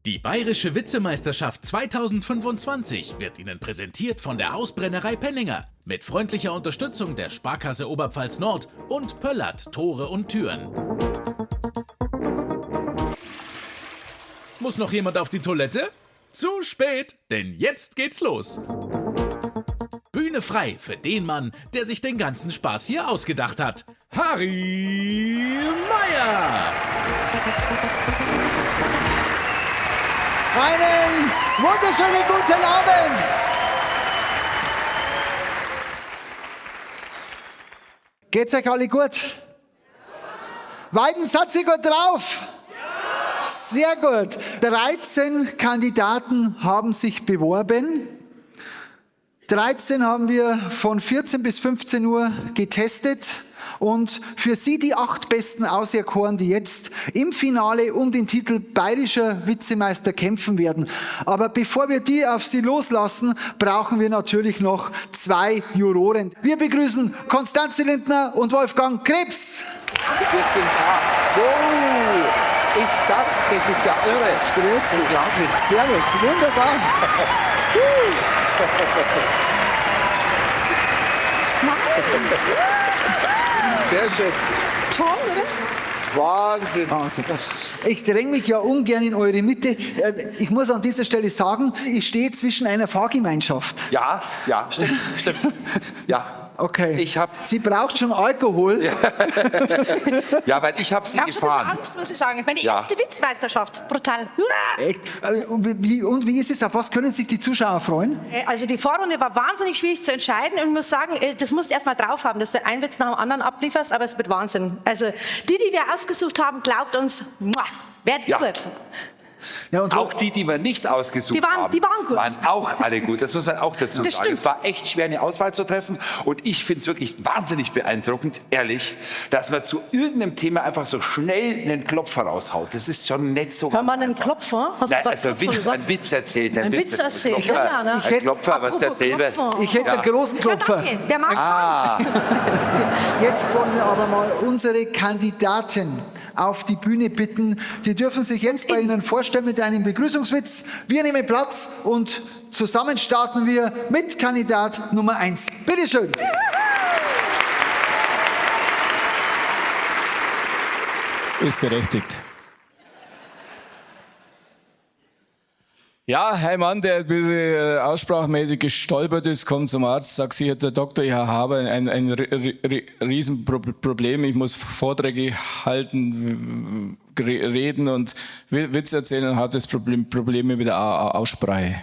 Die Bayerische Witzemeisterschaft 2025 wird Ihnen präsentiert von der Hausbrennerei Penninger mit freundlicher Unterstützung der Sparkasse Oberpfalz Nord und Pöllert Tore und Türen. Muss noch jemand auf die Toilette? Zu spät, denn jetzt geht's los. Bühne frei für den Mann, der sich den ganzen Spaß hier ausgedacht hat. Harry Meier! Einen wunderschönen guten Abend! Geht's euch alle gut? Weiden seid ihr gut drauf? Sehr gut. 13 Kandidaten haben sich beworben. 13 haben wir von 14 bis 15 Uhr getestet und für sie die 8 besten auserkoren, die jetzt im Finale um den Titel Bayerischer Witzemeister kämpfen werden. Aber bevor wir die auf sie loslassen, brauchen wir natürlich noch 2 Juroren. Wir begrüßen Konstanze Lindner und Wolfgang Krebs. Wir sind da. Wow, ist das? Das ist ja irre. Grüß dich. Unglaublich. Servus, wunderbar. Sehr schön. Toll, oder? Wahnsinn. Wahnsinn. Ich dränge mich ja ungern in eure Mitte. Ich muss an dieser Stelle sagen, ich stehe zwischen einer Fahrgemeinschaft. Ja, ja, stimmt, stimmt. Ja. Okay. Ich hab Sie braucht schon Alkohol. Ja. Ja, weil ich hab sie Ich hab schon ein bisschen gefahren. Angst, muss ich sagen. Ich meine, die Ja. erste Witzmeisterschaft. Brutal. Echt? Und wie ist es? Auf was können sich die Zuschauer freuen? Also die Vorrunde war wahnsinnig schwierig zu entscheiden. Und ich muss sagen, das musst du erst mal drauf haben, dass du einen Witz nach dem anderen ablieferst, aber es wird Wahnsinn. Also die, die wir ausgesucht haben, glaubt uns, muah, werdet Ja. gut. Ja, und auch die, die wir nicht ausgesucht Die haben, waren gut. waren auch alle gut. Das muss man auch dazu Das sagen. stimmt. Es war echt schwer, eine Auswahl zu treffen. Und ich find's wirklich wahnsinnig beeindruckend, ehrlich, dass man zu irgendeinem Thema einfach so schnell einen Klopfer raushaut. Das ist schon nicht so Hör ganz mal, einen einfach. Klopfer? Hast du Nein, grad also Klopfer Witz, gesagt? ein Witz erzählt. Ein Witz erzählt, Klopfer, ja, ne? Ein Klopfer, was der Apropos selber Klopfer. Ich hätte Ja. einen großen Klopfer. Ja, danke. Der mag Ah. Jetzt wollen wir aber mal unsere Kandidaten auf die Bühne bitten. Die dürfen sich jetzt bei Ihnen vorstellen mit einem Begrüßungswitz. Wir nehmen Platz und zusammen starten wir mit Kandidat Nummer 1. Bitte schön. Ist berechtigt. Ja, ein Mann, der ein bisschen aussprachmäßig gestolpert ist, kommt zum Arzt, sagt sich, der Doktor, ich habe ein Riesenproblem, ich muss Vorträge halten, reden und Witze erzählen und hat das Probleme mit der Aussprache.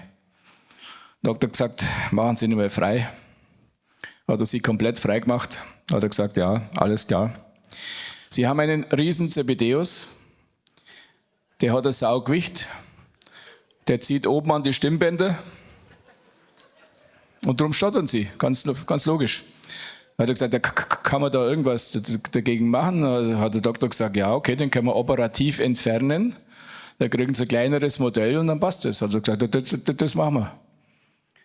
Der Doktor hat gesagt, machen Sie ihn mal frei. Hat er sie komplett frei gemacht, hat er gesagt, ja, alles klar. Sie haben einen riesen Zebedeus, der hat ein Saugewicht. Der zieht oben an die Stimmbänder und drum stottern sie, ganz, ganz logisch. Hat er gesagt, ja, kann man da irgendwas dagegen machen? Da hat der Doktor gesagt, ja, okay, den können wir operativ entfernen. Da kriegen sie ein kleineres Modell und dann passt das. Hat er gesagt, ja, das machen wir.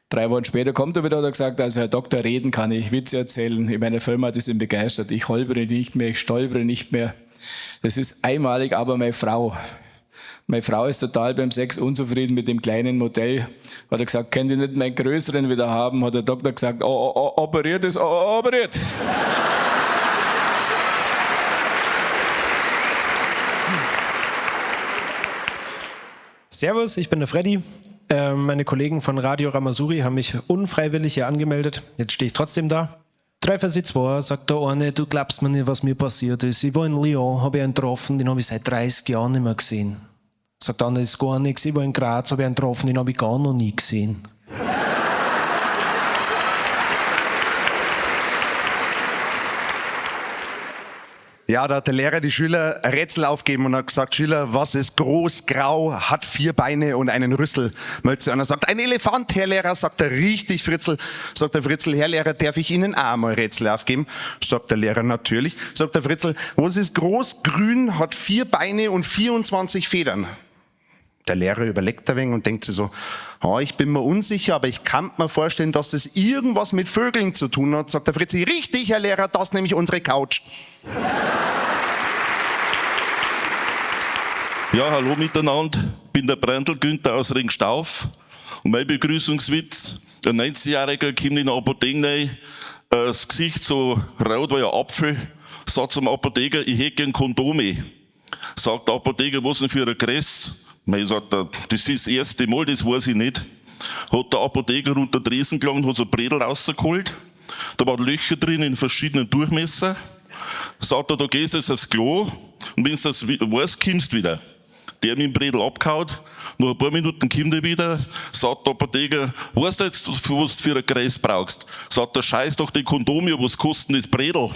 3 Wochen später kommt er wieder und hat gesagt, also Herr Doktor, reden kann ich, Witze erzählen. In meiner Firma, die sind begeistert. Ich holpere nicht mehr, ich stolpere nicht mehr. Das ist einmalig, aber meine Frau. Meine Frau ist total beim Sex unzufrieden mit dem kleinen Modell. Hat er gesagt, könnt ihr nicht meinen größeren wieder haben? Hat der Doktor gesagt, oh, oh, oh, operiert ist, oh, oh, operiert. Servus, ich bin der Freddy. Meine Kollegen von Radio Ramasuri haben mich unfreiwillig hier angemeldet. Jetzt stehe ich trotzdem da. 3, 4, 2, sagt der eine, du glaubst mir nicht, was mir passiert ist. Ich war in Lyon, hab ich einen getroffen, den hab ich seit 30 Jahren nicht mehr gesehen. Sagt der andere, ist gar nichts. Ich war in Graz, hab ich einen getroffen, den hab ich gar noch nie gesehen. Ja, da hat der Lehrer die Schüler ein Rätsel aufgegeben und hat gesagt, Schüler, was ist groß, grau, hat 4 Beine und einen Rüssel? Meldet sich einer, sagt, ein Elefant, Herr Lehrer, sagt er, richtig, Fritzl. Sagt der Fritzl, Herr Lehrer, darf ich Ihnen auch mal Rätsel aufgeben? Sagt der Lehrer, natürlich. Sagt der Fritzl, was ist groß, grün, hat 4 Beine und 24 Federn? Der Lehrer überlegt ein wenig und denkt sich so, oh, ich bin mir unsicher, aber ich kann mir vorstellen, dass das irgendwas mit Vögeln zu tun hat. Sagt der Fritzi, richtig, Herr Lehrer, das ist nämlich unsere Couch. Ja, hallo miteinander. bin der Brandl Günther aus Ringstauf. Und mein Begrüßungswitz, ein 90-Jähriger kommt in der Apotheke rein, das Gesicht so rot wie ein Apfel, sagt zum Apotheker, ich hätte gern Kondome. Sagt der Apotheker, was denn für ein Gress? Mei, sagt er, das ist das erste Mal, das weiß ich nicht. Hat der Apotheker unter den Tresen gelangt, hat so Bredel rausgeholt. Da waren Löcher drin in verschiedenen Durchmesser. Sagt er, da gehst du jetzt aufs Klo und wenn du das weißt, kommst du wieder. Der mit dem Bredel abgehauen, nach ein paar Minuten kommt er wieder, sagt der Apotheker, weißt du jetzt, was du für ein Kreis brauchst? Sagt er, scheiß doch die Kondome, was kostet denn das Bredel?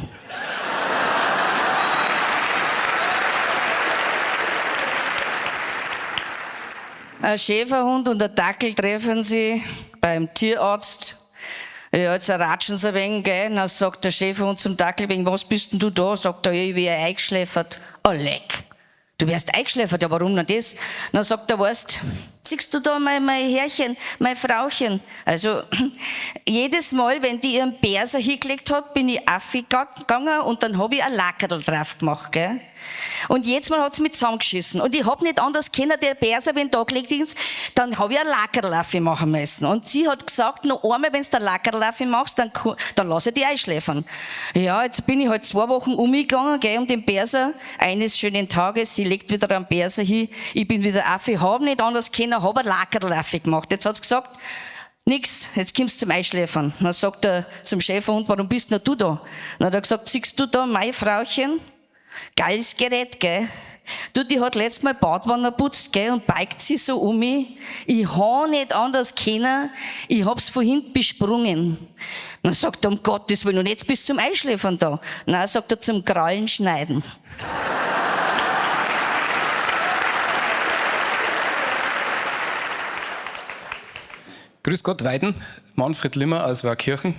Ein Schäferhund und ein Dackel treffen sie beim Tierarzt. Ja, jetzt ratschen sie ein wenig, gell? Dann sagt der Schäferhund zum Dackel, wegen was bist denn du da? Sagt er, ja, ich wär eingeschläfert. Oh, leck. Du wirst eingeschläfert, ja, warum denn das? Dann sagt er, weißt, siehst du da mein Herrchen, mein Frauchen? Also, jedes Mal, wenn die ihren Berser hingelegt hat, bin ich aufgegangen und dann hab ich ein Lackerl drauf gemacht, gell? Und jedes Mal hat's mich zusammengeschissen. Und ich hab nicht anders können, der Berser, wenn da gelegt ist, dann hab ich ein Lackerl machen müssen. Und sie hat gesagt, noch einmal, wenn's der Lackerl machst, dann lass ich dich einschläfern. Ja, jetzt bin ich halt 2 Wochen umgegangen, gell, um den Berser. Eines schönen Tages, sie legt wieder einen Berser hin, ich bin wieder auf, ich hab nicht anders können, hab ein Lackerl gemacht. Jetzt hat's gesagt, nix, jetzt kommst du zum Einschläfern. Dann sagt er zum Schäferhund, warum bist denn du da? Dann hat er gesagt, siehst du da mein Frauchen? Geiles Gerät, gell? Du, die hat letztes Mal Badwanne putzt, gell, und beigt sie so um mich. Ich hab nicht anders können, ich hab's von hinten besprungen. Dann sagt er, um Gottes Willen, und jetzt bist du zum Einschläfern da. Nein, sagt er, zum Krallen schneiden. Grüß Gott, Weiden. Manfred Limmer aus Waakirchen.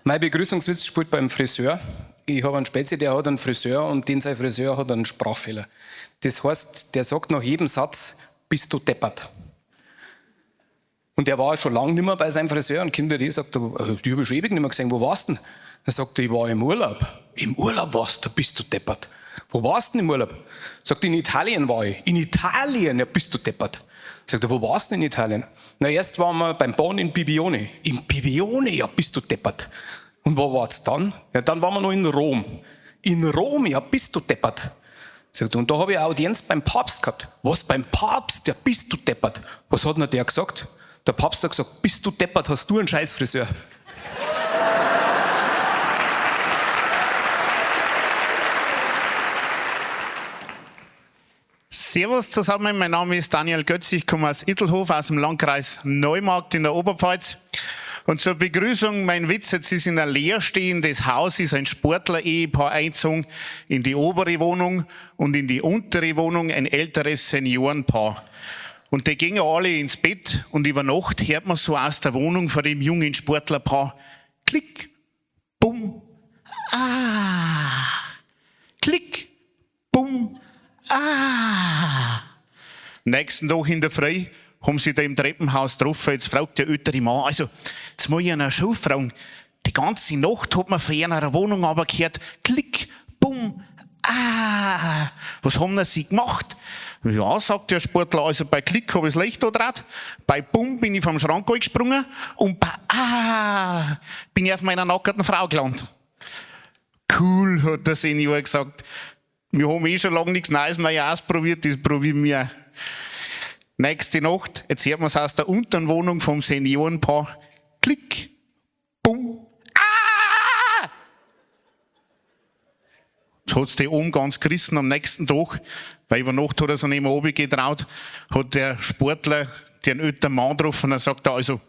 Mein Begrüßungswitz spielt beim Friseur. Ich habe einen Spezi, der hat einen Friseur und den sein Friseur hat einen Sprachfehler. Das heißt, der sagt nach jedem Satz, bist du deppert. Und der war schon lange nicht mehr bei seinem Friseur und kommt wieder hin, sagt, die habe ich schon ewig nicht mehr gesehen, wo warst du denn? Dann sagt er, ich war im Urlaub. Im Urlaub warst du, bist du deppert. Wo warst du denn im Urlaub? Sagt, in Italien war ich. In Italien, ja, bist du deppert. Sagt er, wo warst du denn in Italien? Na, erst waren wir beim Bahn in Bibione. In Bibione, ja, bist du deppert. Und wo war's dann? Ja, dann waren wir noch in Rom. In Rom, ja, bist du deppert. Sagt er, und da habe ich eine Audienz beim Papst gehabt. Was, beim Papst? Ja, bist du deppert. Was hat denn der gesagt? Der Papst hat gesagt, bist du deppert, hast du einen Scheißfriseur. Servus zusammen, mein Name ist Daniel Götz, ich komme aus Ittelhof, aus dem Landkreis Neumarkt in der Oberpfalz. Und zur Begrüßung, mein Witz, jetzt ist in ein leerstehendes Haus, ist ein Sportler-Ehepaar eingezogen in die obere Wohnung und in die untere Wohnung ein älteres Seniorenpaar. Und die gingen alle ins Bett und über Nacht hört man so aus der Wohnung von dem jungen Sportlerpaar, Klick, Bumm, ah, Klick, Bumm, ah. Nächsten Tag in der Früh haben sie da im Treppenhaus getroffen. Jetzt fragt der ältere Mann, also, jetzt muss ich einer schon fragen. Die ganze Nacht hat man von einer Wohnung aber gehört, Klick, Bumm, ah. Was haben denn sie gemacht? Ja, sagt der Sportler, also bei Klick habe ich das Licht da draht, bei Bumm bin ich vom Schrank gesprungen und bei Ah bin ich auf meiner nackerten Frau gelandet. Cool, hat der Senior gesagt. Wir haben eh schon lange nichts Neues mehr ausprobiert, das probieren wir. Nächste Nacht, jetzt hört man's aus der unteren Wohnung vom Seniorenpaar. Klick, bumm, ah! Jetzt hat's die oben ganz gerissen am nächsten Tag, weil über Nacht hat er sich nicht mehr runtergetraut, hat der Sportler den älteren Mann getroffen und sagt er, also,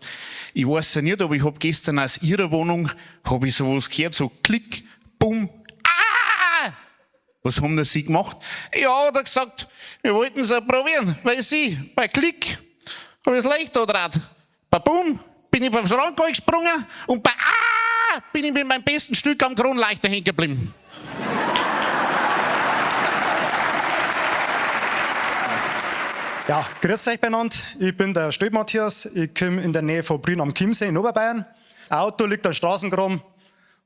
ich weiß ja nicht, aber ich hab gestern aus ihrer Wohnung, hab ich sowas gehört, so Klick, bumm, ah! Was haben denn sie gemacht? Ja, hat er gesagt, wir wollten's ja probieren, weil sie, bei Klick, hab ich's leicht da draht. Bei Bumm bin ich vom Schrank gesprungen und bei Ah bin ich mit meinem besten Stück am Kronleuchter hängen geblieben. Ja, grüß euch beieinander. Ich bin der Stöb Matthias. Ich komme in der Nähe von Brünn am Chiemsee in Oberbayern. Auto liegt am Straßengraben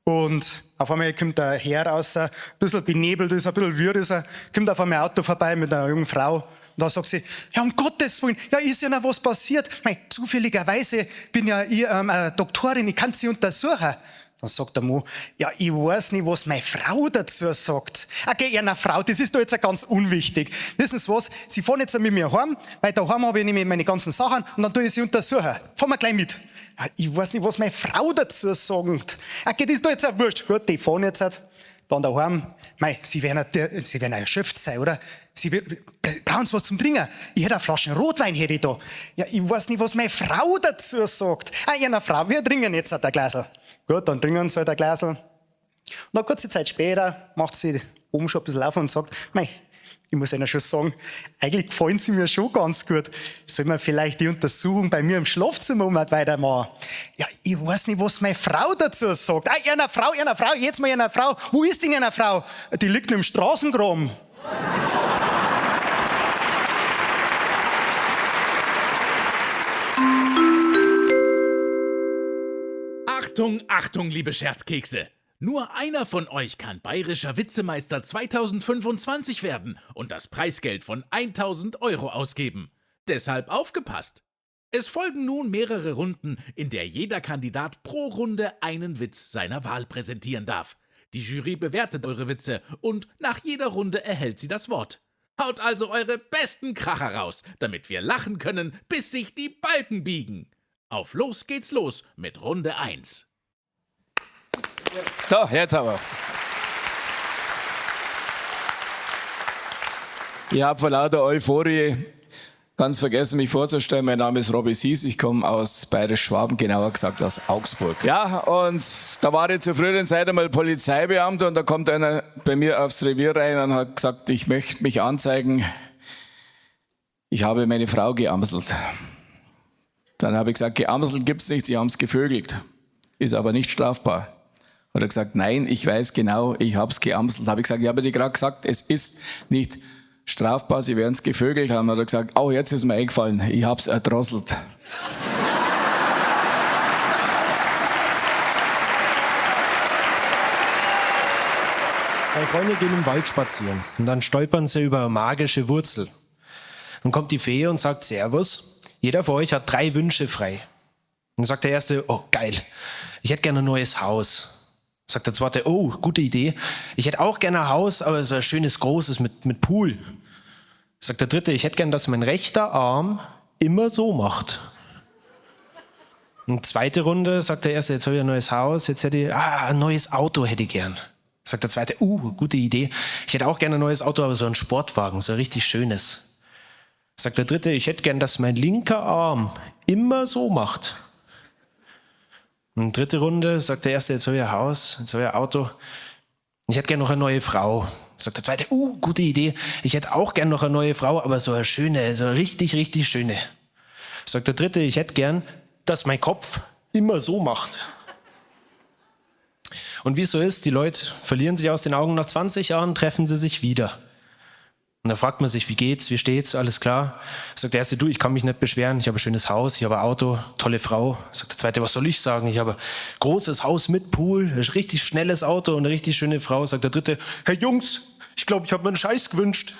und auf einmal kommt der Herr raus, ein bisschen benebelt ist, ein bisschen wirr ist er, kommt auf einmal ein Auto vorbei mit einer jungen Frau. Und dann sagt sie, ja, um Gottes Willen, ja, ist ja noch was passiert. Mei, zufälligerweise bin ja ich eine Doktorin, ich kann sie untersuchen. Dann sagt der Mann, ja, ich weiß nicht, was meine Frau dazu sagt. Okay, einer Frau, das ist doch jetzt ganz unwichtig. Wissen Sie was? Sie fahren jetzt mit mir heim, weil daheim habe ich nämlich meine ganzen Sachen und dann tue ich sie untersuchen. Fahren wir gleich mit. Ja, ich weiß nicht, was meine Frau dazu sagt. Okay, das ist doch jetzt auch wurscht. Gut, die fahren jetzt. Dann daheim, mei, Sie werden, Sie werden erschöpft sein, oder? Sie brauchen Sie was zum Trinken? Ich hätte eine Flasche Rotwein hätte ich da. Ja, ich weiß nicht, was meine Frau dazu sagt. Ah, einer Frau, wir trinken jetzt ein Glasl. Gut, dann trinken sie halt ein Glasl. Und dann kurze Zeit später macht sie oben schon ein bisschen auf und sagt, mei, ich muss Ihnen schon sagen, eigentlich gefallen Sie mir schon ganz gut. Soll man vielleicht die Untersuchung bei mir im Schlafzimmer um weitermachen? Ja, ich weiß nicht, was meine Frau dazu sagt. Ah, einer Frau, einer Frau, jetzt mal einer Frau. Wo ist denn einer Frau? Die liegt im Straßengraben. Achtung, Achtung, liebe Scherzkekse! Nur einer von euch kann bayerischer Witzemeister 2025 werden und das Preisgeld von 1000 Euro ausgeben. Deshalb aufgepasst! Es folgen nun mehrere Runden, in der jeder Kandidat pro Runde einen Witz seiner Wahl präsentieren darf. Die Jury bewertet eure Witze und nach jeder Runde erhält sie das Wort. Haut also eure besten Kracher raus, damit wir lachen können, bis sich die Balken biegen. Auf los geht's los mit Runde 1. So, jetzt aber. Ich habe vor lauter Euphorie ganz vergessen, mich vorzustellen. Mein Name ist Robby Sies, ich komme aus Bayerisch-Schwaben, genauer gesagt aus Augsburg. Ja, und da war ich zur früheren Zeit einmal Polizeibeamter und da kommt einer bei mir aufs Revier rein und hat gesagt, ich möchte mich anzeigen, ich habe meine Frau geamselt. Dann habe ich gesagt, geamselt gibt's nicht, sie haben's gevögelt. Ist aber nicht strafbar. Hat er gesagt, nein, ich weiß genau, ich hab's geamselt. Habe ich gesagt, ich habe dir gerade gesagt, es ist nicht strafbar, sie werden's gevögelt haben. Hat er gesagt, oh, jetzt ist mir eingefallen, ich hab's erdrosselt. Drei Freunde gehen im Wald spazieren und dann stolpern sie über eine magische Wurzel. Dann kommt die Fee und sagt, Servus, jeder von euch hat 3 Wünsche frei. Dann sagt der Erste, oh geil, ich hätte gerne ein neues Haus. Sagt der Zweite, oh, gute Idee, ich hätte auch gerne ein Haus, aber so ein schönes, großes mit Pool. Sagt der Dritte, ich hätte gern, dass mein rechter Arm immer so macht. Und zweite Runde, sagt der Erste, jetzt habe ich ein neues Haus, jetzt hätte ich, ein neues Auto hätte ich gern. Sagt der Zweite, gute Idee, ich hätte auch gerne ein neues Auto, aber so ein Sportwagen, so ein richtig schönes. Sagt der Dritte, ich hätte gern, dass mein linker Arm immer so macht. Und dritte Runde, sagt der Erste, jetzt habe ich ein Haus, jetzt habe ich ein Auto. Ich hätte gern noch eine neue Frau. Sagt der Zweite, gute Idee, ich hätte auch gern noch eine neue Frau, aber so eine schöne, so eine richtig, richtig schöne. Sagt der Dritte, ich hätte gern, dass mein Kopf immer so macht. Und wie es so ist, die Leute verlieren sich aus den Augen, nach 20 Jahren treffen sie sich wieder. Und da fragt man sich, wie geht's, wie steht's, alles klar. Sagt der Erste, du, ich kann mich nicht beschweren, ich habe ein schönes Haus, ich habe ein Auto, tolle Frau. Sagt der Zweite, was soll ich sagen, ich habe ein großes Haus mit Pool, ein richtig schnelles Auto und eine richtig schöne Frau. Sagt der Dritte, hey Jungs, ich glaub, ich hab mir einen Scheiß gewünscht.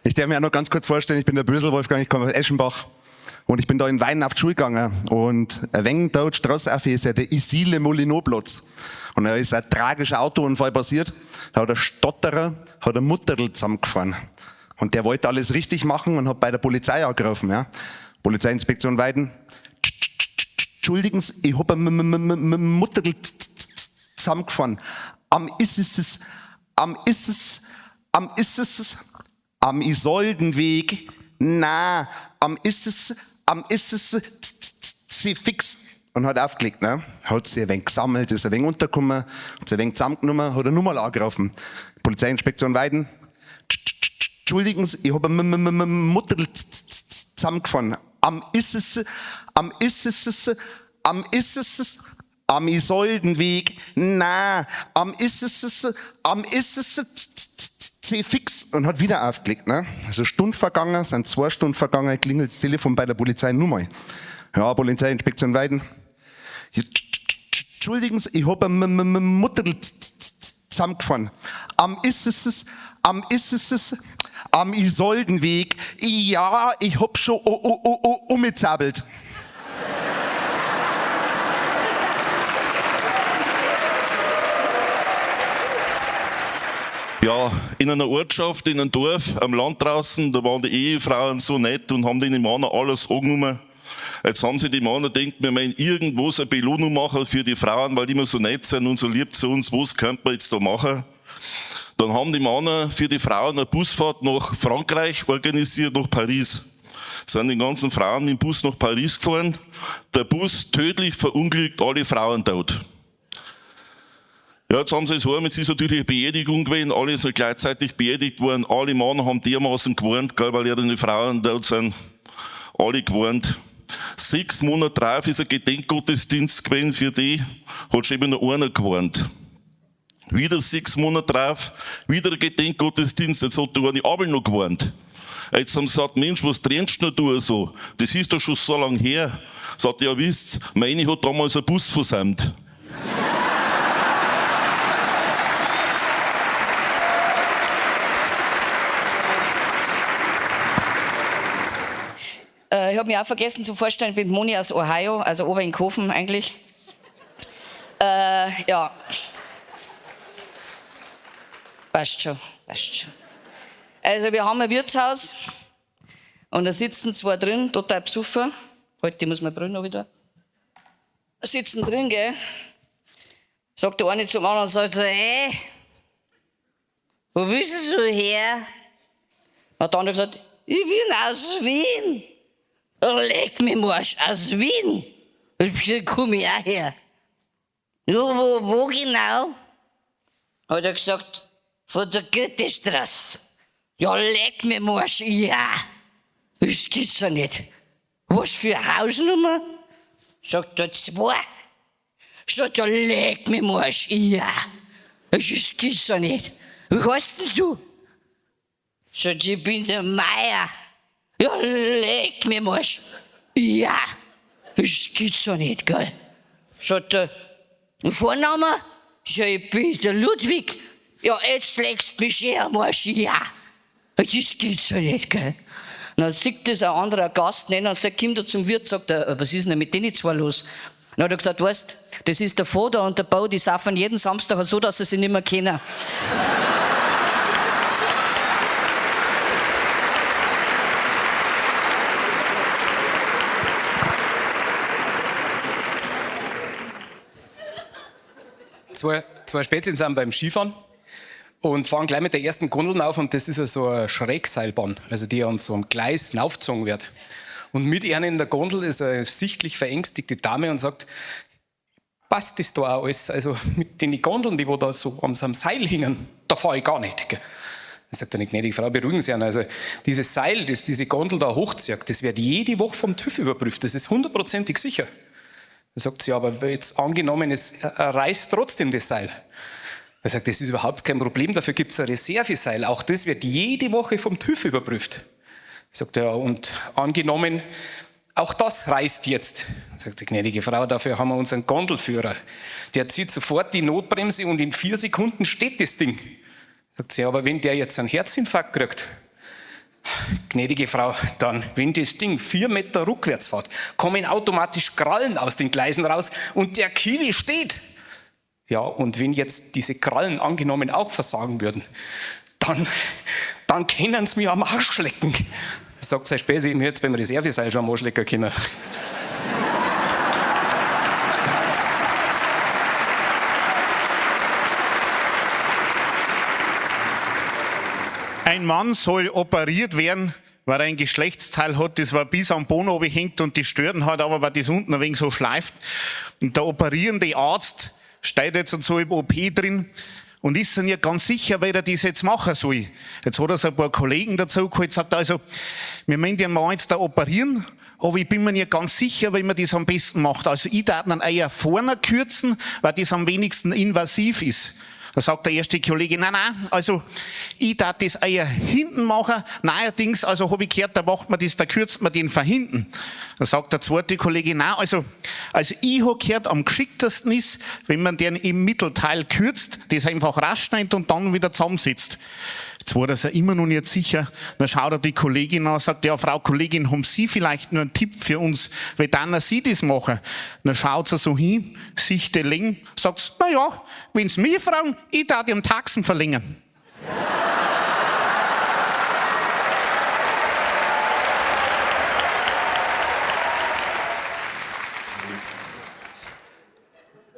Ich darf mir auch noch ganz kurz vorstellen, ich bin der Bösel Wolfgang, ich komme aus Eschenbach und ich bin da in Weiden auf die Schule gegangen und ein wenig da die Straße auf ist ja der Isile Molyneux-Platz. Und da ist ein tragischer Autounfall passiert, da hat ein Stotterer, hat ein Mutterl zusammengefahren. Und der wollte alles richtig machen und hat bei der Polizei angerufen. Ja. Polizeiinspektion Weiden. Entschuldigen Sie, ich hab ein Mutterl zusammengefahren. Am ist es, am ist es, am ist es, am Isoldenweg, na, am ist es, am ist es, sie fix. Und hat aufgelegt, ne? Hat sie ein wenig gesammelt, ist ein wenig untergekommen, hat sie ein wenig zusammengenommen, hat er nochmal angerufen. Polizeiinspektion Weiden. Entschuldigen Sie, ich hab ein Mutterl zusammengefahren. Am ist es, am ist es, am ist es, am Isoldenweg, na, am ist es, am ist es, Kruzifix und hat wieder aufgelegt. Ne? Also Stunde vergangen, sind 2 Stunden vergangen, klingelt das Telefon bei der Polizei nur mal. Ja, Polizeiinspektion Weiden. Entschuldigen Sie, ich hab ein Mutterl zusammengefahren. Am ist es, am ist es, am Isoldenweg. Ja, ich hab schon umgezabelt. Ja, in einer Ortschaft, in einem Dorf, am Land draußen, da waren die Ehefrauen so nett und haben den Männern alles angenommen. Jetzt haben sich die Männer gedacht, wir meinen irgendwo so eine Belohnung machen für die Frauen, weil die immer so nett sind und so lieb zu uns, was könnte man jetzt da machen? Dann haben die Männer für die Frauen eine Busfahrt nach Frankreich organisiert, nach Paris. Sind die ganzen Frauen im Bus nach Paris gefahren. Der Bus tödlich verunglückt, alle Frauen tot. Ja, jetzt haben sie es heim, jetzt ist natürlich eine Beerdigung gewesen, alle sind gleichzeitig beerdigt worden, alle Männer haben dermaßen gewarnt, gell, weil ihre Frauen dort sind, alle gewarnt. 6 Monate drauf ist ein Gedenkgottesdienst gewesen für die, hat schon immer noch einer gewarnt. Wieder 6 Monate drauf, wieder ein Gedenkgottesdienst, jetzt hat der eine aber noch gewarnt. Jetzt haben sie gesagt, Mensch, was trennst du denn so? Das ist doch schon so lange her. Sagt, ja, wisst, meine hat damals einen Bus versäumt. Ich hab mich auch vergessen zu vorstellen, ich bin Moni aus Ohio, also Obernkhofen eigentlich. Ja. Passt schon, passt schon. Also wir haben ein Wirtshaus und da sitzen 2 drin, total besoffen. Heute muss man brüllen noch wieder. Sitzen drin, gell? Sagt der eine zum anderen, sagt so, hey, wo bist du her? Hat der andere gesagt, ich bin aus Wien. Leck mich Marsch, aus Wien. Da komm ich auch her. Ja, wo genau? Hat er gesagt, von der Goethestraße. Ja, leck mich Marsch, ja. Das gibt's ja nicht. Was für eine Hausnummer? Sagt er, 2. Sagt er, leck mich Marsch, ja. Das gibt's ja nicht. Wie heißt denn du? Sagt, ich bin der Meier. Ja, leck mich Marsch. Ja, das gibt's ja nicht, gell? Sagt er, Vorname? Ja, ich bin der Ludwig. Ja, jetzt legst du mich schön am Arsch. Ja, das gibt's ja nicht, gell? Und dann sieht das ein anderer Gast, ne? Dann sagt, kommt er zum Wirt, sagt er, was ist denn mit denen zwei los? Dann hat er gesagt, weißt, das ist der Vater und der Bau, die saufen jeden Samstag so, dass sie sich nicht mehr kennen. Zwei Spätzchen sind beim Skifahren und fahren gleich mit der ersten Gondel auf und das ist ja so eine Schrägseilbahn, also die an so einem Gleis raufgezogen wird. Und mit ihr in der Gondel ist eine sichtlich verängstigte Dame und sagt, passt das da auch alles? Also mit den Gondeln, die wo da so am Seil hingen, da fahr ich gar nicht. Gell? Dann sagt eine gnädige Frau, beruhigen Sie sich. Also dieses Seil, das diese Gondel da hochzieht, das wird jede Woche vom TÜV überprüft, das ist hundertprozentig sicher. Dann sagt sie, aber jetzt angenommen, es reißt trotzdem das Seil. Er sagt, das ist überhaupt kein Problem, dafür gibt's ein Reserveseil. Auch das wird jede Woche vom TÜV überprüft. Sagt er, und angenommen, auch das reißt jetzt. Sagt die gnädige Frau, dafür haben wir unseren Gondelführer. Der zieht sofort die Notbremse und in 4 Sekunden steht das Ding. Sagt sie, aber wenn der jetzt einen Herzinfarkt kriegt, gnädige Frau, dann, wenn das Ding 4 Meter rückwärts fährt, kommen automatisch Krallen aus den Gleisen raus und der Kiwi steht. Ja, und wenn jetzt diese Krallen angenommen auch versagen würden, dann können sie mich am Arsch lecken. Sagt sei Späße, ich mir jetzt beim Reserveseil schon am Arsch lecken können. Ein Mann soll operiert werden, weil er ein Geschlechtsteil hat, das war bis am Boden oben hängt und die Stören hat, aber weil das unten ein wenig so schleift. Und der operierende Arzt steht jetzt und so im OP drin und ist sich nicht ganz sicher, wer er das jetzt machen soll. Jetzt hat er so ein paar Kollegen dazu geholt, sagt also, wir müssen den Mann jetzt da operieren, aber ich bin mir nicht ganz sicher, wie man das am besten macht. Also ich darf ihn eher vorne kürzen, weil das am wenigsten invasiv ist. Da sagt der erste Kollege, nein, nein, also ich darf das eher hinten machen. Neuerdings, also hab ich gehört, da macht man das, da kürzt man den von hinten. Dann sagt der zweite Kollege, nein, also ich hab gehört, am geschicktesten ist, wenn man den im Mittelteil kürzt, das einfach rausschneidet und dann wieder zusammensetzt. Jetzt war das ja immer noch nicht sicher. Dann schaut er die Kollegin an und sagt, ja, Frau Kollegin, haben Sie vielleicht nur einen Tipp für uns, wie dann Sie das machen? Dann schaut sie so hin, sieht die Länge, sagt, na ja, wenn's mich fragen, ich darf die am Taxen verlängern.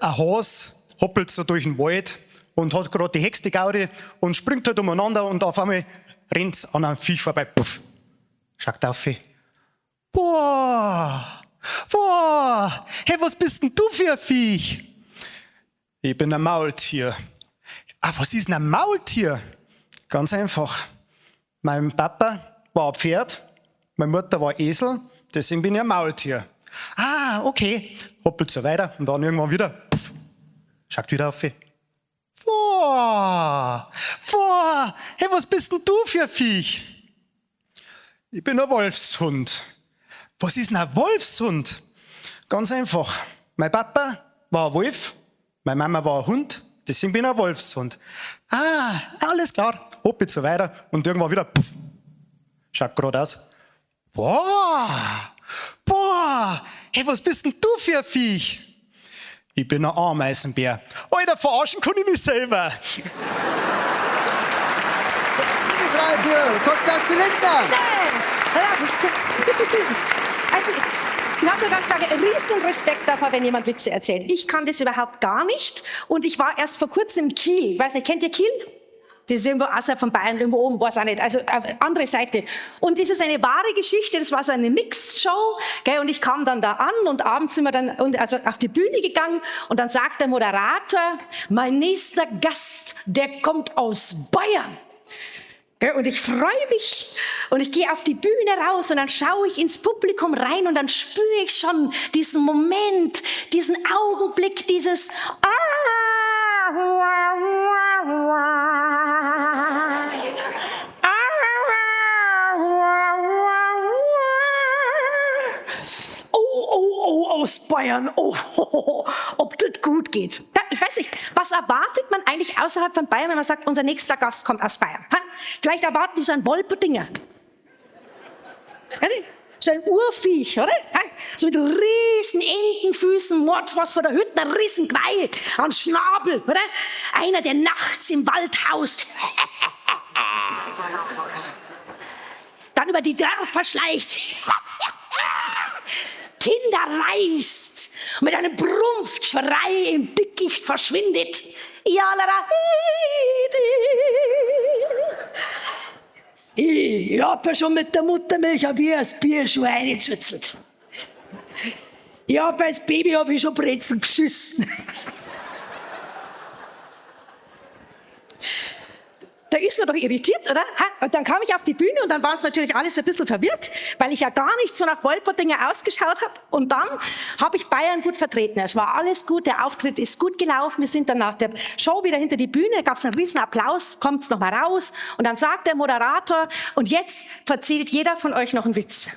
Ein Has hoppelt so durch den Wald und hat gerade die Hexe Gaudi und springt halt umeinander und auf einmal rennt's an einem Viech vorbei. Puff. Schaut auf. Boah! Boah! Hey, was bist denn du für ein Viech? Ich bin ein Maultier. Ah, was ist denn ein Maultier? Ganz einfach. Mein Papa war ein Pferd, meine Mutter war Esel, deswegen bin ich ein Maultier. Ah, okay. Hoppelt so weiter und dann irgendwann wieder. Puff. Schaut wieder auf. Boah, boah, hey, was bist denn du für ein Viech? Ich bin ein Wolfshund. Was ist denn ein Wolfshund? Ganz einfach. Mein Papa war ein Wolf, meine Mama war ein Hund, deswegen bin ich ein Wolfshund. Ah, alles klar. Hopp, jetzt so weiter und irgendwann wieder, puff, schaut gerade aus. Boah, boah, hey, was bist denn du für ein Viech? Ich bin ein Ameisenbär. Alter, verarschen kann ich mich selber. Die frei für Konstanze Lindner. Also, ich habe ganz klar riesen Respekt davor, wenn jemand Witze erzählt. Ich kann das überhaupt gar nicht. Und ich war erst vor kurzem in Kiel. Ich weiß nicht, kennt ihr Kiel? Das ist irgendwo außerhalb von Bayern, irgendwo oben, weiß auch nicht. Also auf andere Seite. Und das ist eine wahre Geschichte, das war so eine Mixed-Show. Gell, und ich kam dann da an und abends sind wir dann und also auf die Bühne gegangen und dann sagt der Moderator, mein nächster Gast, der kommt aus Bayern. Gell, und ich freue mich und ich gehe auf die Bühne raus und dann schaue ich ins Publikum rein und dann spüre ich schon diesen Moment, diesen Augenblick, dieses Oh, oh, oh, aus Bayern, oh, oh, oh, ob das gut geht. Da, ich weiß nicht, was erwartet man eigentlich außerhalb von Bayern, wenn man sagt, unser nächster Gast kommt aus Bayern? Ha? Vielleicht erwarten die so einen Wolperdinger. So ein Urviech, oder? So mit riesen Entenfüßen, Mords was vor der Hütte, ein riesen Geweih, am Schnabel, oder? Einer, der nachts im Wald haust. Dann über die Dörfer schleicht. Kinder reißt und mit einem Brumpfschrei im Dickicht verschwindet. Ich hab ja schon mit der Muttermilch hab ich das Bier schon reingezützelt. Ich hab als Baby hab ich schon Brezen geschissen. Da ist man doch irritiert, oder? Und dann kam ich auf die Bühne und dann waren es natürlich alle so ein bisschen verwirrt, weil ich ja gar nicht so nach Wolpertinger ausgeschaut habe. Und dann habe ich Bayern gut vertreten. Es war alles gut, der Auftritt ist gut gelaufen. Wir sind dann nach der Show wieder hinter die Bühne, da gab es einen riesen Applaus, kommt's noch mal raus. Und dann sagt der Moderator, und jetzt erzählt jeder von euch noch einen Witz.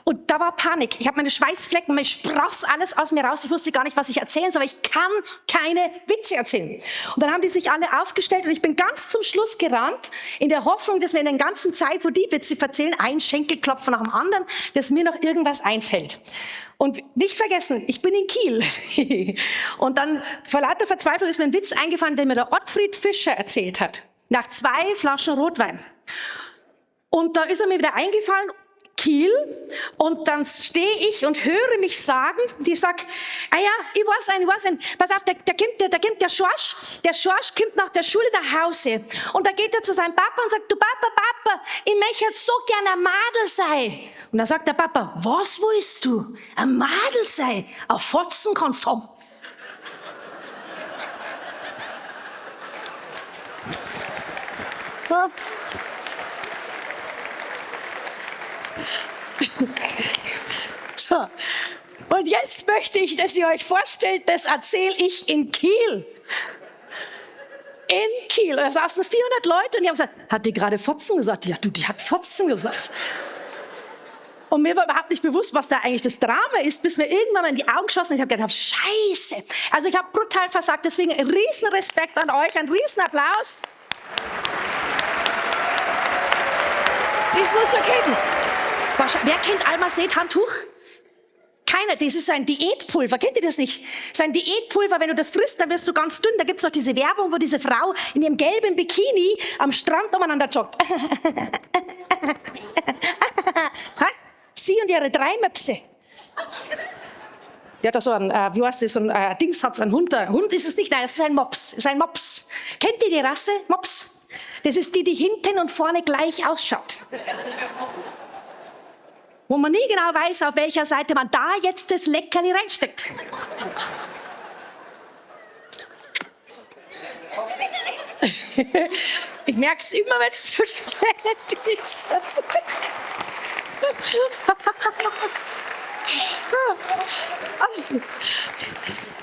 Und da war Panik. Ich habe meine Schweißflecken, mir spross alles aus mir raus. Ich wusste gar nicht, was ich erzählen soll, aber ich kann keine Witze erzählen. Und dann haben die sich alle aufgestellt und ich bin ganz zum Schluss gerannt, in der Hoffnung, dass mir in der ganzen Zeit, wo die Witze erzählen, ein Schenkelklopfen nach dem anderen, dass mir noch irgendwas einfällt. Und nicht vergessen, ich bin in Kiel. Und dann vor lauter Verzweiflung ist mir ein Witz eingefallen, den mir der Ottfried Fischer erzählt hat. Nach 2 Flaschen Rotwein. Und da ist er mir wieder eingefallen, Kiel, und dann stehe ich und höre mich sagen, die sagt, ah ja, ich weiß einen, pass auf, da kommt der Schorsch, kommt nach der Schule nach Hause und da geht er zu seinem Papa und sagt, du Papa, Papa, ich möchte jetzt so gerne ein Madel sein. Und dann sagt der Papa, was willst du? Ein Madel sein? Ein Fotzen kannst du haben. Ja. So. Und jetzt möchte ich, dass ihr euch vorstellt, das erzähle ich in Kiel. In Kiel. Da saßen 400 Leute und die haben gesagt, hat die gerade Fotzen gesagt? Ja, du, die hat Fotzen gesagt. Und mir war überhaupt nicht bewusst, was da eigentlich das Drama ist, bis mir irgendwann mal in die Augen geschossen. Ich habe gedacht, Scheiße. Also ich habe brutal versagt. Deswegen riesen Respekt an euch, ein riesen Applaus. Das muss man kennen. Wer kennt Almased Handtuch? Keiner. Das ist ein Diätpulver. Kennt ihr das nicht? Das ist ein Diätpulver. Wenn du das frisst, dann wirst du ganz dünn. Da gibt's noch diese Werbung, wo diese Frau in ihrem gelben Bikini am Strand umeinander joggt. Sie und ihre 3 Möpse. Die hat da so ein, wie heißt das, so ein Dings, hat's einen Hund. Ein Hund ist es nicht, nein, es ist ein Mops. Es ist ein Mops. Kennt ihr die Rasse? Mops? Das ist die, die hinten und vorne gleich ausschaut. Wo man nie genau weiß, auf welcher Seite man da jetzt das Leckerli reinsteckt. Ich merk's immer, wenn's zu spät ist.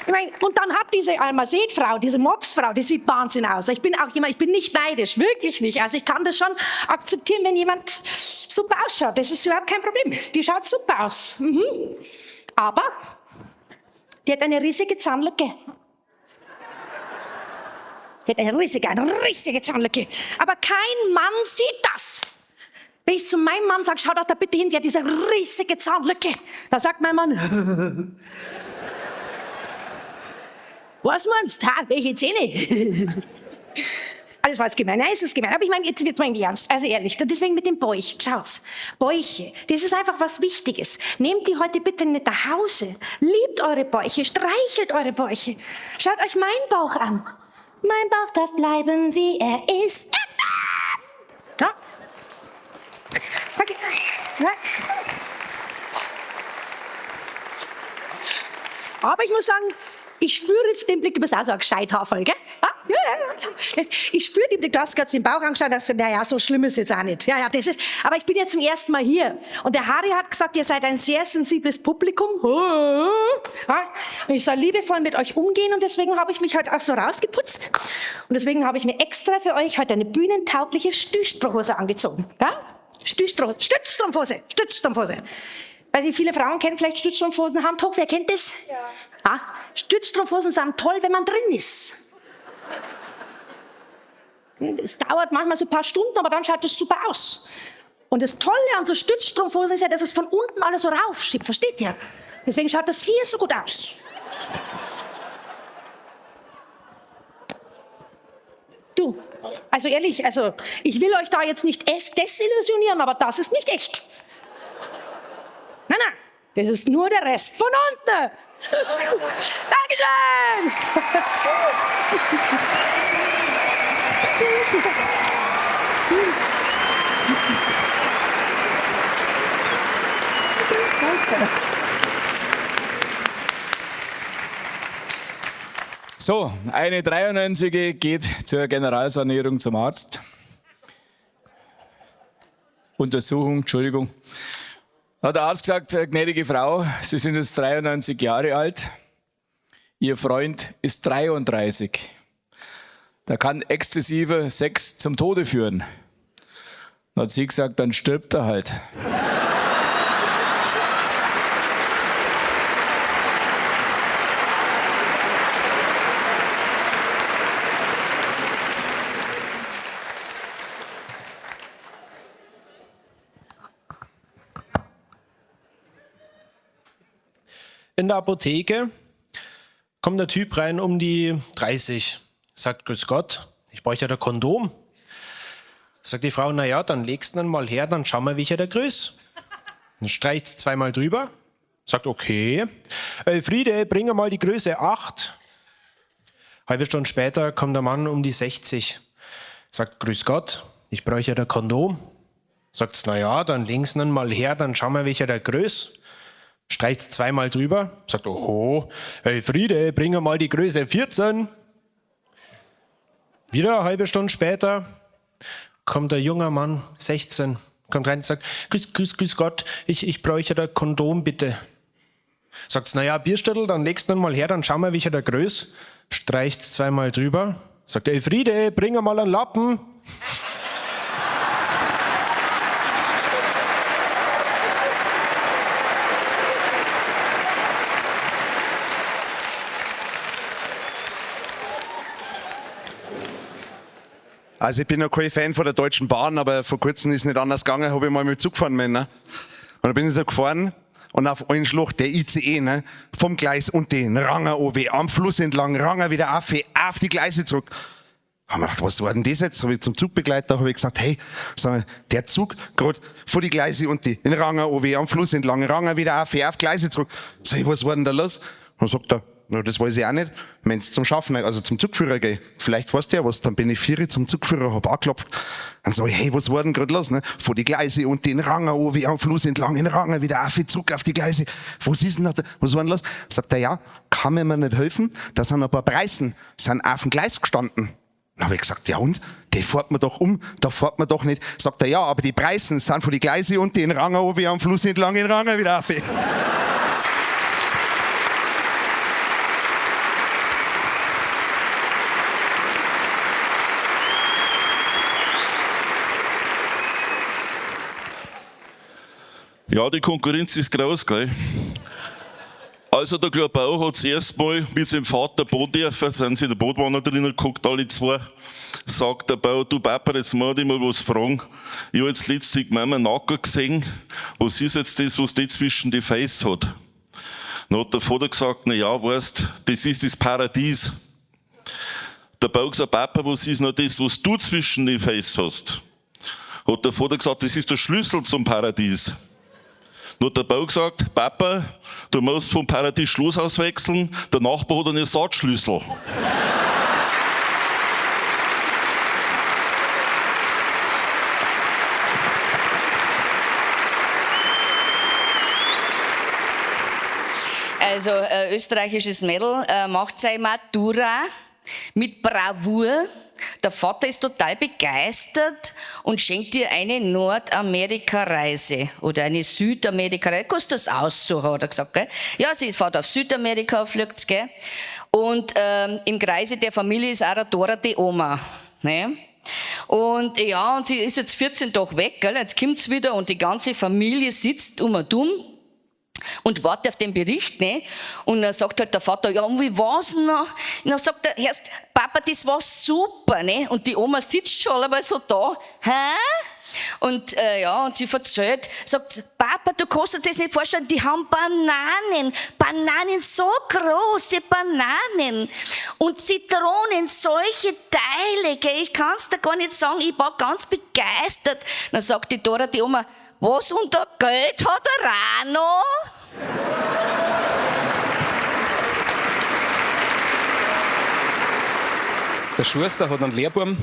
Ich mein, und dann hat diese Almased-Frau, diese Mopsfrau, die sieht Wahnsinn aus. Ich bin auch jemand, ich bin nicht neidisch, wirklich nicht. Also ich kann das schon akzeptieren, wenn jemand super ausschaut. Das ist überhaupt kein Problem. Die schaut super aus. Mhm. Aber die hat eine riesige Zahnlücke. Die hat eine riesige Zahnlücke. Aber kein Mann sieht das. Wenn ich zu meinem Mann sage, schau doch da bitte hin, die hat diese riesige Zahnlücke. Da sagt mein Mann, was meinst du? Ha, welche Zähne? Alles war jetzt gemein. Nein, es ist gemein. Aber ich meine, jetzt wird's mal ernst. Also ehrlich. Und deswegen mit dem Bäuch. Schaut's. Bäuche. Das ist einfach was Wichtiges. Nehmt die heute bitte mit nach Hause. Liebt eure Bäuche. Streichelt eure Bäuche. Schaut euch meinen Bauch an. Mein Bauch darf bleiben, wie er ist. Ja. Okay. Ja. Aber ich muss sagen, ich spüre den Blick, du bist auch so ein Gescheithaferl, gell? Ah, ja, ja, ja. Ich spüre den Blick, du hast gerade den Bauch angeschaut und hast gesagt, naja, so schlimm ist es jetzt auch nicht. Ja, ja, das ist, aber ich bin ja zum ersten Mal hier. Und der Harry hat gesagt, ihr seid ein sehr sensibles Publikum. Ja, und ich soll liebevoll mit euch umgehen und deswegen habe ich mich heute auch so rausgeputzt. Und deswegen habe ich mir extra für euch heute eine bühnentaugliche Stützstrumpfhose angezogen. Ja? Stützstrumpfhose, Stützstrumpfhose. Weil Sie viele Frauen kennen vielleicht Stützstrumpfhosen, Hand hoch, wer kennt das? Ja. Ah, Stützstrumpfhosen sind toll, wenn man drin ist. Es dauert manchmal so ein paar Stunden, aber dann schaut es super aus. Und das Tolle an so Stützstrumpfhosen ist ja, dass es von unten alles so raufschiebt, versteht ihr? Deswegen schaut das hier so gut aus. Du, also ehrlich, also ich will euch da jetzt nicht desillusionieren, aber das ist nicht echt. Nein, nein, das ist nur der Rest von unten. Dankeschön! So, eine 93-Jährige geht zur Generalsanierung zum Arzt. Untersuchung, Entschuldigung. Hat der Arzt gesagt, gnädige Frau, Sie sind jetzt 93 Jahre alt, Ihr Freund ist 33. Da kann exzessiver Sex zum Tode führen. Dann hat sie gesagt, dann stirbt er halt. In der Apotheke kommt der Typ rein um die 30, sagt, grüß Gott, ich bräuchte ja der Kondom. Sagt die Frau, na ja, dann legst du ihn mal her, dann schauen wir, welcher der Größe. Dann streicht's zweimal drüber, sagt, okay, Elfriede, bring mal die Größe 8. Halbe Stunde später kommt der Mann um die 60, sagt, grüß Gott, ich bräuchte ja der Kondom. Sagt's, na ja, dann legst du ihn mal her, dann schauen wir, welcher der Größe. Streicht zweimal drüber, sagt, oho, Elfriede, bring mal die Größe 14. Wieder eine halbe Stunde später kommt der junge Mann, 16, kommt rein und sagt, grüß, grüß, grüß Gott, ich bräuchte da Kondom, bitte. Sagt's, na ja, Bierstüttel, dann legst du ihn mal her, dann schauen wir, welcher der Größe. Streicht's zweimal drüber, Sagt er, Elfriede, bring mal einen Lappen. Also ich bin noch kein Fan von der Deutschen Bahn, aber vor kurzem ist nicht anders gegangen, habe ich mal mit Zug gefahren müssen, ne? Und dann bin ich so gefahren und auf einen Schlag der ICE, ne? Vom Gleis und den Ranger OW, am Fluss entlang, Ranger wieder auf, auf die Gleise zurück. Haben wir gedacht, was war denn das jetzt? Habe ich zum Zugbegleiter hab ich gesagt, hey, sag mal, der Zug gerade vor die Gleise und die in Ranger OW, am Fluss entlang, Ranger wieder auf, auf Gleise zurück. Sag ich, was war denn da los? Und sagt er, na, das weiß ich auch nicht. Wenn's zum Schaffner, also zum Zugführer geh, vielleicht weißt du ja was. Dann bin ich vier zum Zugführer, hab angeklopft. Dann sag ich, hey, was war denn grad los, ne? Vor die Gleise und den Ranger wie am Fluss entlang, in Ranger wieder auf, zurück auf die Gleise. Was ist denn da, was war denn los? Sagt er, ja, kann mir nicht helfen? Da sind ein paar Preisen, sind auf dem Gleis gestanden. Dann hab ich gesagt, ja und? Die fährt man doch um, da fährt man doch nicht. Sagt er, ja, aber die Preisen sind vor die Gleise und den Ranger wie am Fluss entlang, in Ranger wieder auf. Ja, die Konkurrenz ist groß, gell? Also der kleine Bauer hat zuerst mal mit seinem Vater Boot dürfen, sind sie in der Bootwanne drinnen geguckt, alle zwei. Sagt der Bauer, du Papa, jetzt muss ich mal was fragen. Ich hab jetzt letztlich Mama Nacker gesehen, was ist jetzt das, was die zwischen die Fäuste hat? Dann hat der Vater gesagt, na ja, weißt, das ist das Paradies. Der Bauer gesagt, Papa, was ist noch das, was du zwischen die Fäuste hast? Hat der Vater gesagt, das ist der Schlüssel zum Paradies. Dann hat der Bauer gesagt, Papa, du musst vom Paradies Schloss auswechseln, der Nachbar hat einen Ersatzschlüssel. Also, österreichisches Mädel macht seine Matura mit Bravour. Der Vater ist total begeistert und schenkt ihr eine Nordamerika-Reise oder eine Südamerika-Reise. Kostet das aus, so hat er gesagt, gell? Ja, sie fährt auf Südamerika, fliegt's, gell? Und im Kreise der Familie ist auch der Dora die Oma, ne? Und ja, und sie ist jetzt 14 Tage weg, gell? Jetzt kommt's wieder und die ganze Familie sitzt um und um und wartet auf den Bericht, ne? Und dann sagt halt der Vater, ja, und wie war's denn noch? Und dann sagt er, erst, Papa, das war super, ne? Und die Oma sitzt schon einmal so da, hä? Und ja, und sie verzählt, sagt, Papa, du kannst dir das nicht vorstellen, die haben Bananen, Bananen, so große Bananen und Zitronen, solche Teile, gell? Ich kann's dir gar nicht sagen, ich war ganz begeistert. Dann sagt die Dora, die Oma, was unter Geld hat er auch noch? Der Schuster hat einen Lehrbuben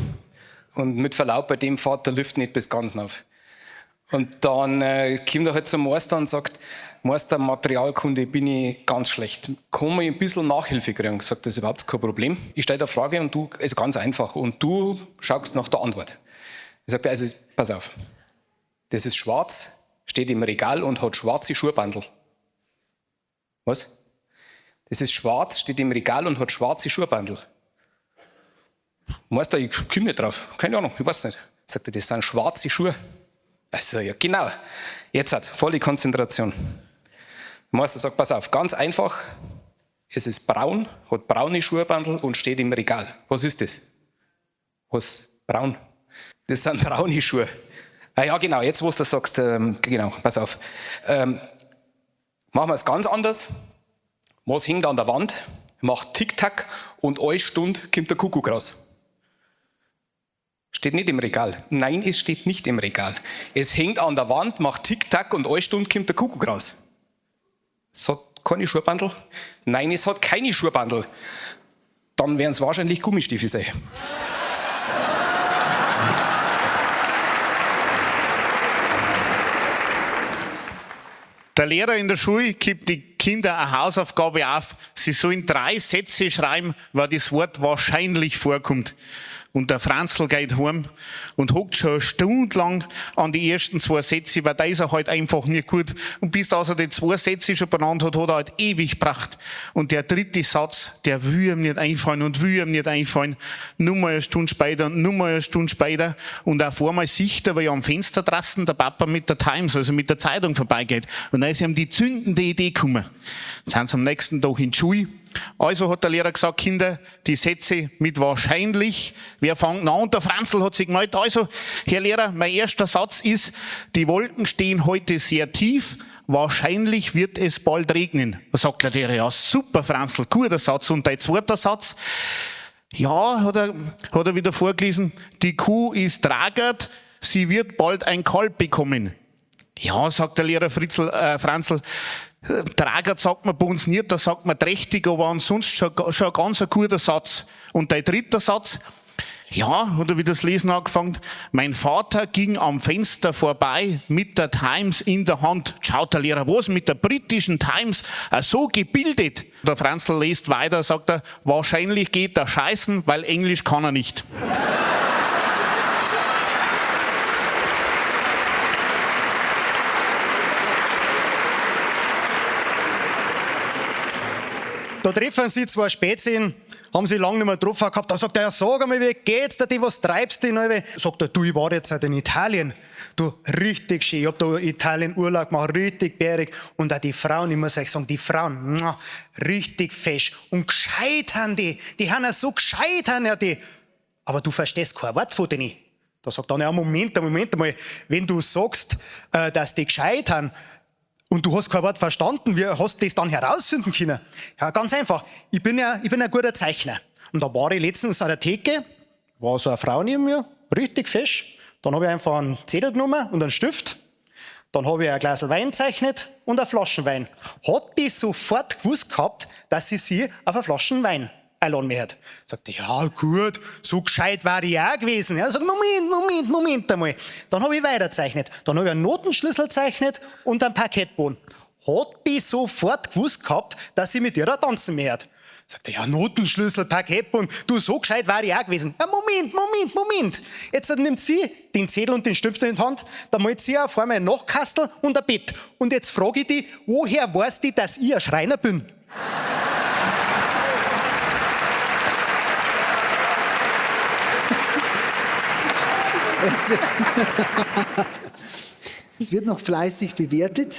und mit Verlaub, bei dem fährt der Lift nicht bis ganz rauf. Und dann kommt er halt zum Meister und sagt, Meister, Materialkunde bin ich ganz schlecht. Kann ich ein bisschen Nachhilfe kriegen? Sagt, das ist überhaupt kein Problem. Ich stelle eine Frage und du, also ganz einfach, und du schaust nach der Antwort. Ich sag, also pass auf. Das ist schwarz, steht im Regal und hat schwarze Schuhbandel. Was? Das ist schwarz, steht im Regal und hat schwarze Schuhbandel. Meister, ich komm nicht drauf. Keine Ahnung, ich weiß nicht. Sagt er, das sind schwarze Schuhe. Also, ja, genau. Jetzt hat volle Konzentration. Meister sagt, pass auf, ganz einfach. Es ist braun, hat braune Schuhbandel und steht im Regal. Was ist das? Was? Braun. Das sind braune Schuhe. Ah ja, genau, jetzt wo du das sagst, genau, pass auf. Machen wir es ganz anders. Was hängt an der Wand, macht Tick-Tack und alle Stunde kommt der Kuckuck raus. Steht nicht im Regal. Nein, es steht nicht im Regal. Es hängt an der Wand, macht Tick-Tack und alle Stunde kommt der Kuckuck raus. Es hat keine Schuhbandel. Nein, es hat keine Schuhbandel. Dann werden es wahrscheinlich Gummistiefel sein. Der Lehrer in der Schule gibt die Kinder eine Hausaufgabe auf. Sie sollen 3 Sätze schreiben, wo das Wort wahrscheinlich vorkommt. Und der Franzl geht heim und hockt schon eine Stunde lang an die ersten zwei Sätze, weil da ist er halt einfach nicht gut. Und bis dass er die zwei Sätze schon benannt hat, hat er halt ewig gebracht. Und der dritte Satz, der will ihm nicht einfallen und will ihm nicht einfallen. Nur mal eine Stunde später, nur mal eine Stunde später. Und auf einmal sieht er, weil am Fenster draußen der Papa mit der Times, also mit der Zeitung vorbeigeht. Und dann ist ihm die zündende Idee gekommen. Dann sind sie am nächsten Tag in die Schule. Also hat der Lehrer gesagt, Kinder, die Sätze mit wahrscheinlich, wer fängt an? Und der Franzl hat sich gemeldet. Also, Herr Lehrer, mein erster Satz ist, die Wolken stehen heute sehr tief, wahrscheinlich wird es bald regnen. Da sagt der Lehrer, ja super Franzl, guter Satz. Und dein zweiter Satz, ja, hat er wieder vorgelesen, die Kuh ist tragert, sie wird bald ein Kalb bekommen. Ja, sagt der Lehrer Franzl, Tragert sagt man bei uns nicht, da sagt man trächtig, aber ansonsten schon ein ganz guter Satz. Und der dritte Satz, ja, hat er wieder das Lesen angefangen, mein Vater ging am Fenster vorbei mit der Times in der Hand. Schaut der Lehrer, was mit der britischen Times, so gebildet. Der Franzl liest weiter, sagt er, wahrscheinlich geht er scheißen, weil Englisch kann er nicht. Da treffen sie zwei Spätzchen, haben sie lange nicht mehr getroffen gehabt. Da sagt er, ja, sag einmal, wie geht's dir, was treibst du denn? Sagt er, du, ich war jetzt halt in Italien. Du, richtig schön, ich hab da Italien Urlaub gemacht, richtig bärig. Und auch die Frauen, ich muss euch sagen, die Frauen, richtig fesch. Und gescheit haben die, die haben ja so gescheit, haben ja die. Aber du verstehst kein Wort von denen. Da sagt er, ja, Moment einmal, wenn du sagst, dass die gescheit haben, und du hast kein Wort verstanden, wie hast du das dann herausfinden können? Ja, ganz einfach. Ich bin ein guter Zeichner. Und da war ich letztens an der Theke, war so eine Frau neben mir, richtig fesch. Dann habe ich einfach einen Zettel genommen und einen Stift. Dann habe ich ein Glas Wein gezeichnet und eine Flaschen Wein. Hat die sofort gewusst gehabt, dass ich sie auf eine Flaschen Wein einladen möchte. Sagt die, ja gut, so gescheit war ich auch gewesen. Ja, sagt, Moment einmal. Dann habe ich weitergezeichnet. Dann habe ich einen Notenschlüssel gezeichnet und einen Parkettboden. Hat die sofort gewusst gehabt, dass sie mit ihr tanzen möchte. Sagt er, ja, Notenschlüssel, Parkettboden, du, so gescheit war ich auch gewesen. Ja, Moment. Jetzt nimmt sie den Zettel und den Stift in die Hand, dann malt sie auf einmal ein Nachtkastel und ein Bett. Und jetzt frage ich die, woher weiß die, dass ich ein Schreiner bin? Es wird noch fleißig bewertet.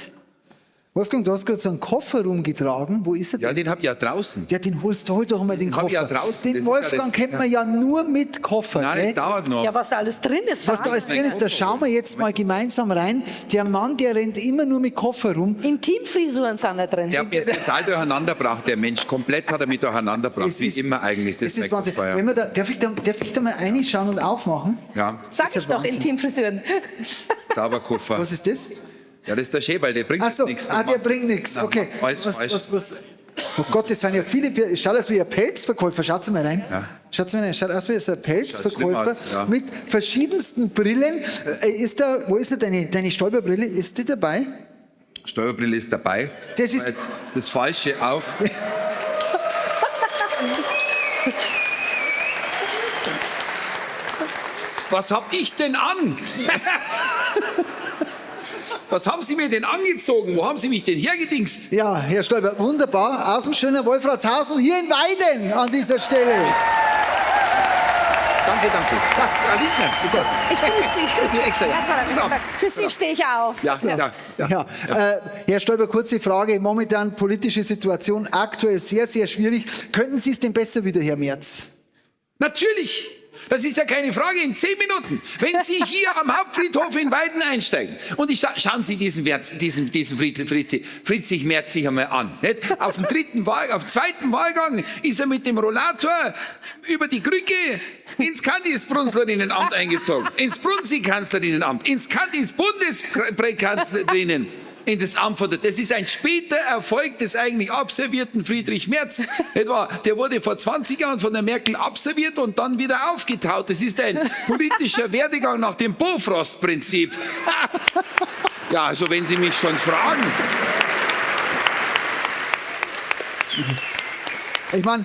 Wolfgang, du hast gerade so einen Koffer rumgetragen. Wo ist er denn? Ja, den hab ich ja draußen. Ja, den holst du, hol doch mal den Koffer. Hab ich ja draußen. Den Wolfgang kennt man ja nur mit Koffer. Nein, das dauert noch. Ja, was da alles drin ist. Was da alles drin ist, da schauen wir jetzt mal gemeinsam rein. Der Mann, der rennt immer nur mit Koffer rum. Intimfrisuren sind da drin. Der hat mich jetzt total durcheinander gebracht, der Mensch. Komplett hat er mich durcheinander gebracht, wie immer eigentlich. Das ist Wahnsinn. Koffer, ja. Wenn wir da, darf ich da mal reinschauen und aufmachen? Ja. Sag ich doch, Intimfrisuren. Zauberkoffer. Was ist das? Ja, das ist der Schäberl, der bringt nichts. Ah, der bringt nichts, okay. Was, oh Gott, das sind ja viele, schaut aus wie ein Pelzverkäufer, schaut mal rein. Ja. Schaut mal rein, schaut aus wie ein Pelzverkäufer aus, ja. Mit verschiedensten Brillen. Ist da, wo ist denn deine Stolperbrille? Ist die dabei? Stolperbrille ist dabei. Das ist jetzt das Falsche auf. Was hab ich denn an? Was haben Sie mir denn angezogen? Wo haben Sie mich denn hergedingst? Ja, Herr Stoiber, wunderbar. Aus dem schönen Wolfratshausen hier in Weiden an dieser Stelle. Danke, danke. Ja, Frau Lindner. So. Ich grüße Sie. Ich grüße Sie. Genau. Für Sie stehe ich auf. Ja, ja, ja. Ja. Herr Stoiber, kurze Frage. Momentan politische Situation aktuell sehr, sehr schwierig. Könnten Sie es denn besser wieder, Herr Merz? Natürlich. Das ist ja keine Frage, in 10 Minuten, wenn Sie hier am Hauptfriedhof in Weiden einsteigen und ich schauen Sie diesen Friedrich Merz sich einmal an. Nicht? Auf dem zweiten Wahlgang ist er mit dem Rollator über die Krücke ins Kandisbrunzlerinnenamt eingezogen, ins Brunzi-Kanzlerinnenamt, ins Kandis-Bundespräkanzlerinnen. In das Amt von der, das ist ein später Erfolg des eigentlich abservierten Friedrich Merz. Etwa, der wurde vor 20 Jahren von der Merkel abserviert und dann wieder aufgetaut. Das ist ein politischer Werdegang nach dem Bofrost-Prinzip. Ja, also wenn Sie mich schon fragen. Ich meine,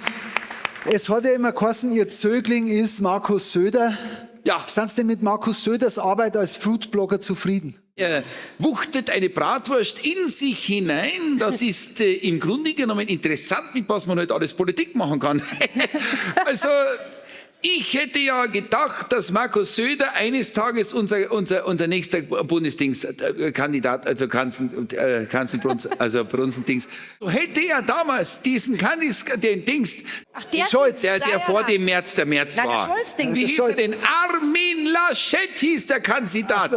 Es hat ja immer geheißen, Ihr Zögling ist Markus Söder. Ja. Sind Sie denn mit Markus Söders Arbeit als Foodblogger zufrieden? Er wuchtet eine Bratwurst in sich hinein. Das ist im Grunde genommen interessant, mit was man heute alles Politik machen kann. Also, ich hätte ja gedacht, dass Markus Söder eines Tages unser nächster Bundesdings-Kandidat, also Kanzelbrunz, also Brunsendings, hätte er damals diesen Kandis, den Dings, Ach, der Scholz. der vor dem März, der März Na, der war. Scholz-Dings. Wie Der hieß Scholz. er denn? Armin Laschet hieß der Kandidat.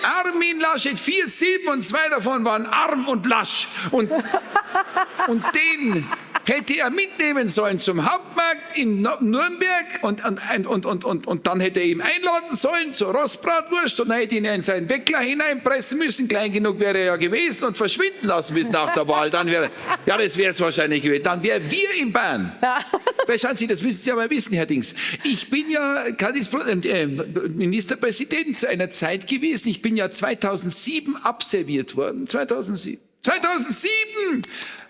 Armin Laschet, 4 Silben und 2 davon waren Arm und Lasch. Und den hätte er mitnehmen sollen zum Hauptmarkt in Nürnberg und dann hätte er ihn einladen sollen zur Rostbratwurst und dann hätte ihn in seinen Weckler hineinpressen müssen, klein genug wäre er ja gewesen und verschwinden lassen bis nach der Wahl. Dann wäre, ja, das wäre es wahrscheinlich gewesen. Dann wären wir in Bayern. Ja. Weil schauen Sie, das müssen Sie ja mal wissen, Herr Dings. Ich bin ja Ministerpräsident zu einer Zeit gewesen. Ich bin ja 2007 abserviert worden. 2007. 2007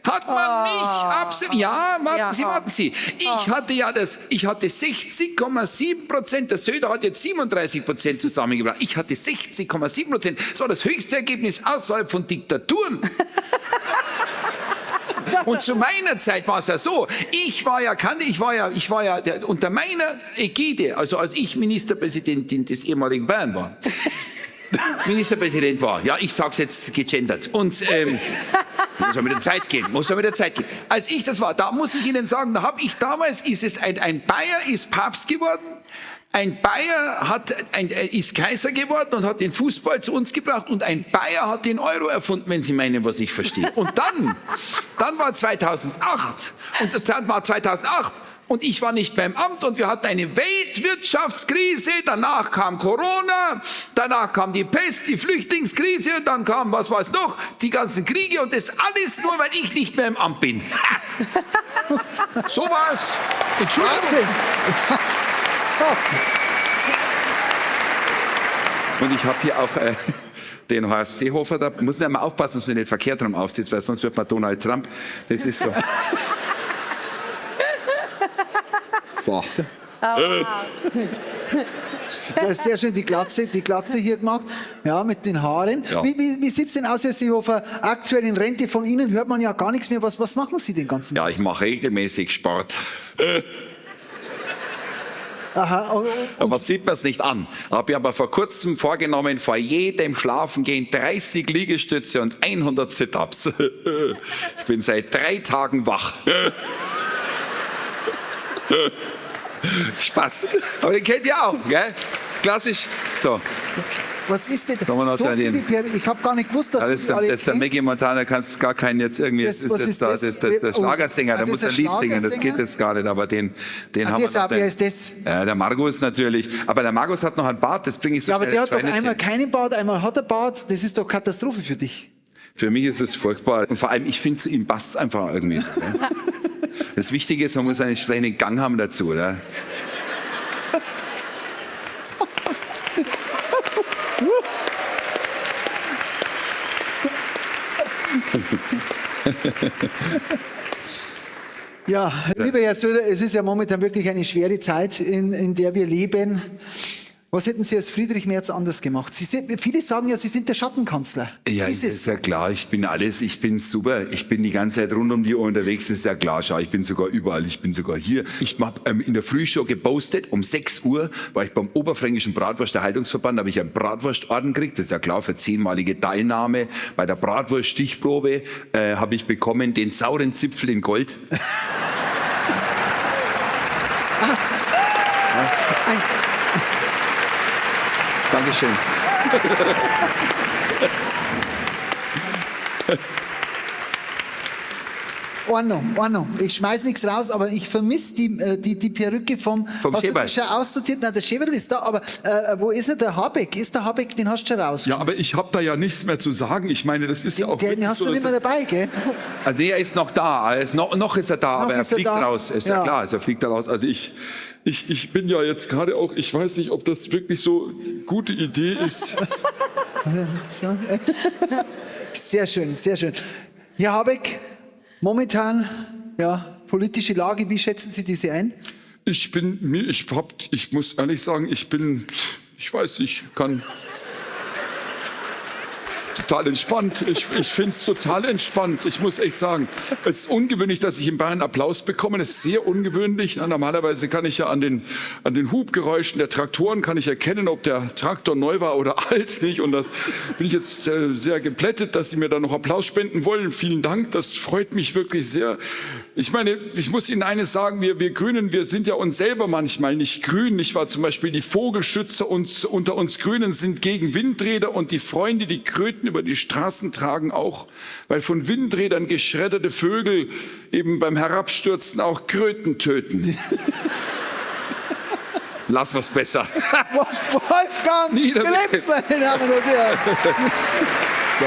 hat man mich abserviert. Ja, warten Ja. Sie, warten Sie. Ich hatte ja das, ich hatte 60,7%. Der Söder hat jetzt 37% zusammengebracht. Ich hatte 60,7%. Das war das höchste Ergebnis außerhalb von Diktaturen. Und zu meiner Zeit war es ja so, ich war ja, unter meiner Ägide, also als ich Ministerpräsidentin des ehemaligen Bayern war, Ministerpräsident war, ja, ich sag's jetzt gegendert, und muss ja mit der Zeit gehen, muss ja mit der Zeit gehen. Als ich das war, da muss ich Ihnen sagen, da hab ich damals, ist es ein Bayer ist Papst geworden, ein Bayer ist Kaiser geworden und hat den Fußball zu uns gebracht und ein Bayer hat den Euro erfunden, wenn Sie meinen, was ich verstehe. Und dann war 2008 und dann war 2008 und ich war nicht mehr im Amt und wir hatten eine Weltwirtschaftskrise, danach kam Corona, danach kam die Pest, die Flüchtlingskrise, dann kam, was war's noch, die ganzen Kriege und das alles nur, weil ich nicht mehr im Amt bin. Ha! So war's. Entschuldigung. Wahnsinn. So. Und ich hab hier auch den Horst Seehofer, da muss man ja mal aufpassen, dass man nicht verkehrt rum aufsitzt, weil sonst wird man Donald Trump. Das ist so. So. Oh, wow. Das ist sehr schön, die Glatze hier gemacht, ja, mit den Haaren. Ja. Wie sieht's denn aus, Herr Seehofer? Aktuell in Rente, von Ihnen hört man ja gar nichts mehr. Was machen Sie den ganzen Ja, Tag? ich mache regelmäßig Sport. Aha, und Aber sieht man's nicht an. Hab ich aber vor kurzem vorgenommen, vor jedem Schlafengehen 30 Liegestütze und 100 Sit-Ups. Ich bin seit 3 Tagen wach. Spaß. Aber den kennt ihr auch, gell? Klassisch. So. Was ist denn Sollen wir noch so da den- viele Perlen? Ich hab gar nicht gewusst, dass Ja, das du ist der, alle das ist der kennst. Micky Montana, kannst gar keinen jetzt irgendwie. Das, Das ist was jetzt ist da, das? das, das, der Oh, Schlagersänger, ah, der das muss ist ein Lied singen, das Schlagersänger? geht jetzt gar nicht, aber den Ah, haben das wir noch. auch, wer ist das? Ja, der Markus natürlich. Aber der Markus hat noch einen Bart, das bringe ich so Ja, aber schnell der hat jetzt doch nicht einmal hin. keinen Bart, einmal hat er Bart. Das ist doch Katastrophe für dich. Für mich ist es furchtbar. Und vor allem, ich finde, zu ihm passt's einfach irgendwie. Das Wichtige ist, man muss einen entsprechenden Gang haben dazu, oder? Ja, lieber Herr Söder, es ist ja momentan wirklich eine schwere Zeit, in der wir leben. Was hätten Sie als Friedrich Merz anders gemacht? Viele sagen ja, Sie sind der Schattenkanzler. Ja, ist ist es? ja klar, ich bin alles, ich bin super. Ich bin die ganze Zeit rund um die Uhr unterwegs, das ist ja klar. Schau, ich bin sogar überall, ich bin sogar hier. Ich hab in der Früh schon gepostet, um 6 Uhr war ich beim Oberfränkischen Bratwursterhaltungsverband, da hab ich einen Bratwurstorden gekriegt, das ist ja klar, für 10-malige Teilnahme bei der Bratwurststichprobe hab ich bekommen den sauren Zipfel in Gold. Ein Dankeschön. Ordnung, Ordnung. Ich schmeiß nichts raus, aber ich vermiss die Perücke vom Vom hast du Schäberl. die schon aussortiert? Nein, der Schäberl ist da, aber wo ist denn der Habeck? Ist der Habeck, den hast du schon raus. Ja, aber ich hab da ja nichts mehr zu sagen. Ich meine, das ist ja auch Den wirklich hast so, du nicht dass mehr dabei, gell? Also er ist noch da, er ist noch, noch ist er da, Noch aber er ist er fliegt da. raus. Ist ja Ja. klar, also er fliegt da raus. Also ich bin ja jetzt gerade auch, ich weiß nicht, ob das wirklich so eine gute Idee ist. So. Sehr schön, sehr schön. Herr Habeck, momentan, ja, Politische Lage, wie schätzen Sie diese ein? Ich bin mir, ich hab, ich muss ehrlich sagen, ich bin, ich weiß, ich kann total entspannt. Ich finde es total entspannt. Ich muss echt sagen, es ist ungewöhnlich, dass ich in Bayern Applaus bekomme. Das ist sehr ungewöhnlich. Na, normalerweise kann ich ja an den Hubgeräuschen der Traktoren kann ich erkennen, ob der Traktor neu war oder alt, nicht? Und das bin ich jetzt sehr geplättet, dass Sie mir da noch Applaus spenden wollen. Vielen Dank. Das freut mich wirklich sehr. Ich meine, ich muss Ihnen eines sagen, wir Grünen, wir sind ja uns selber manchmal nicht grün. Nicht wahr? Zum Beispiel die Vogelschützer unter uns Grünen sind gegen Windräder und die Freunde, die Kröten über die Straßen tragen auch, weil von Windrädern geschredderte Vögel eben beim Herabstürzen auch Kröten töten. Lass was besser. Wolfgang Glips, meine Damen und Herren. So.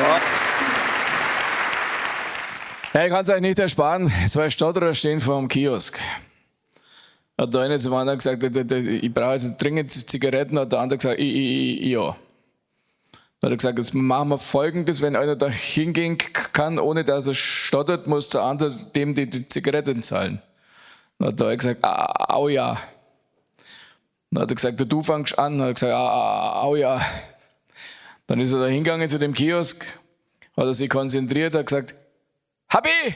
Ja, ich kann es euch nicht ersparen. Zwei Stotterer stehen vor dem Kiosk. Hat der eine zum anderen gesagt, ich brauche jetzt dringend Zigaretten. Hat der andere gesagt, ja. Dann hat er gesagt, jetzt machen wir Folgendes, wenn einer da hingehen kann, ohne dass er stottert, muss der andere dem die Zigaretten zahlen. Dann hat der eine gesagt, au ja. Dann hat er gesagt, du fängst an. Dann hat er gesagt, au ja. Dann ist er da hingegangen zu dem Kiosk, hat er sich konzentriert, hat gesagt, hab ich!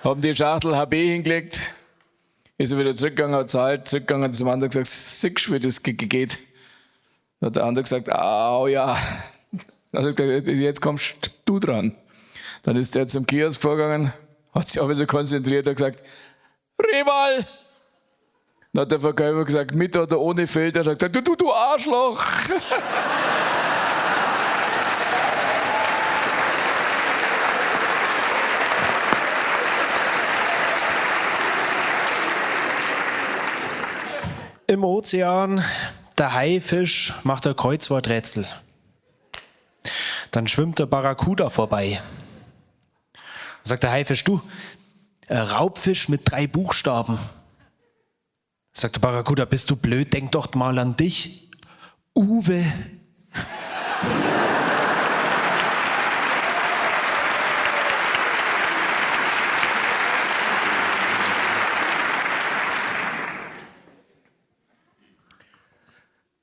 Haben die Schachtel HB hingelegt. Ist er wieder zurückgegangen, hat zahlt, zurückgegangen, hat zum anderen gesagt, siehst du, wie das geht? Dann hat der andere gesagt, au ja. Dann hat er gesagt, jetzt kommst du dran. Dann ist der zum Kiosk vorgegangen, hat sich auch wieder konzentriert, hat gesagt, Rival! Dann hat der Verkäufer gesagt, mit oder ohne Filter, hat gesagt, du Arschloch! Im Ozean, der Haifisch macht ein Kreuzworträtsel. Dann schwimmt der Barracuda vorbei. Sagt der Haifisch, du, Raubfisch mit 3 Buchstaben. Sagt der Barracuda, bist du blöd, denk doch mal an dich. Uwe.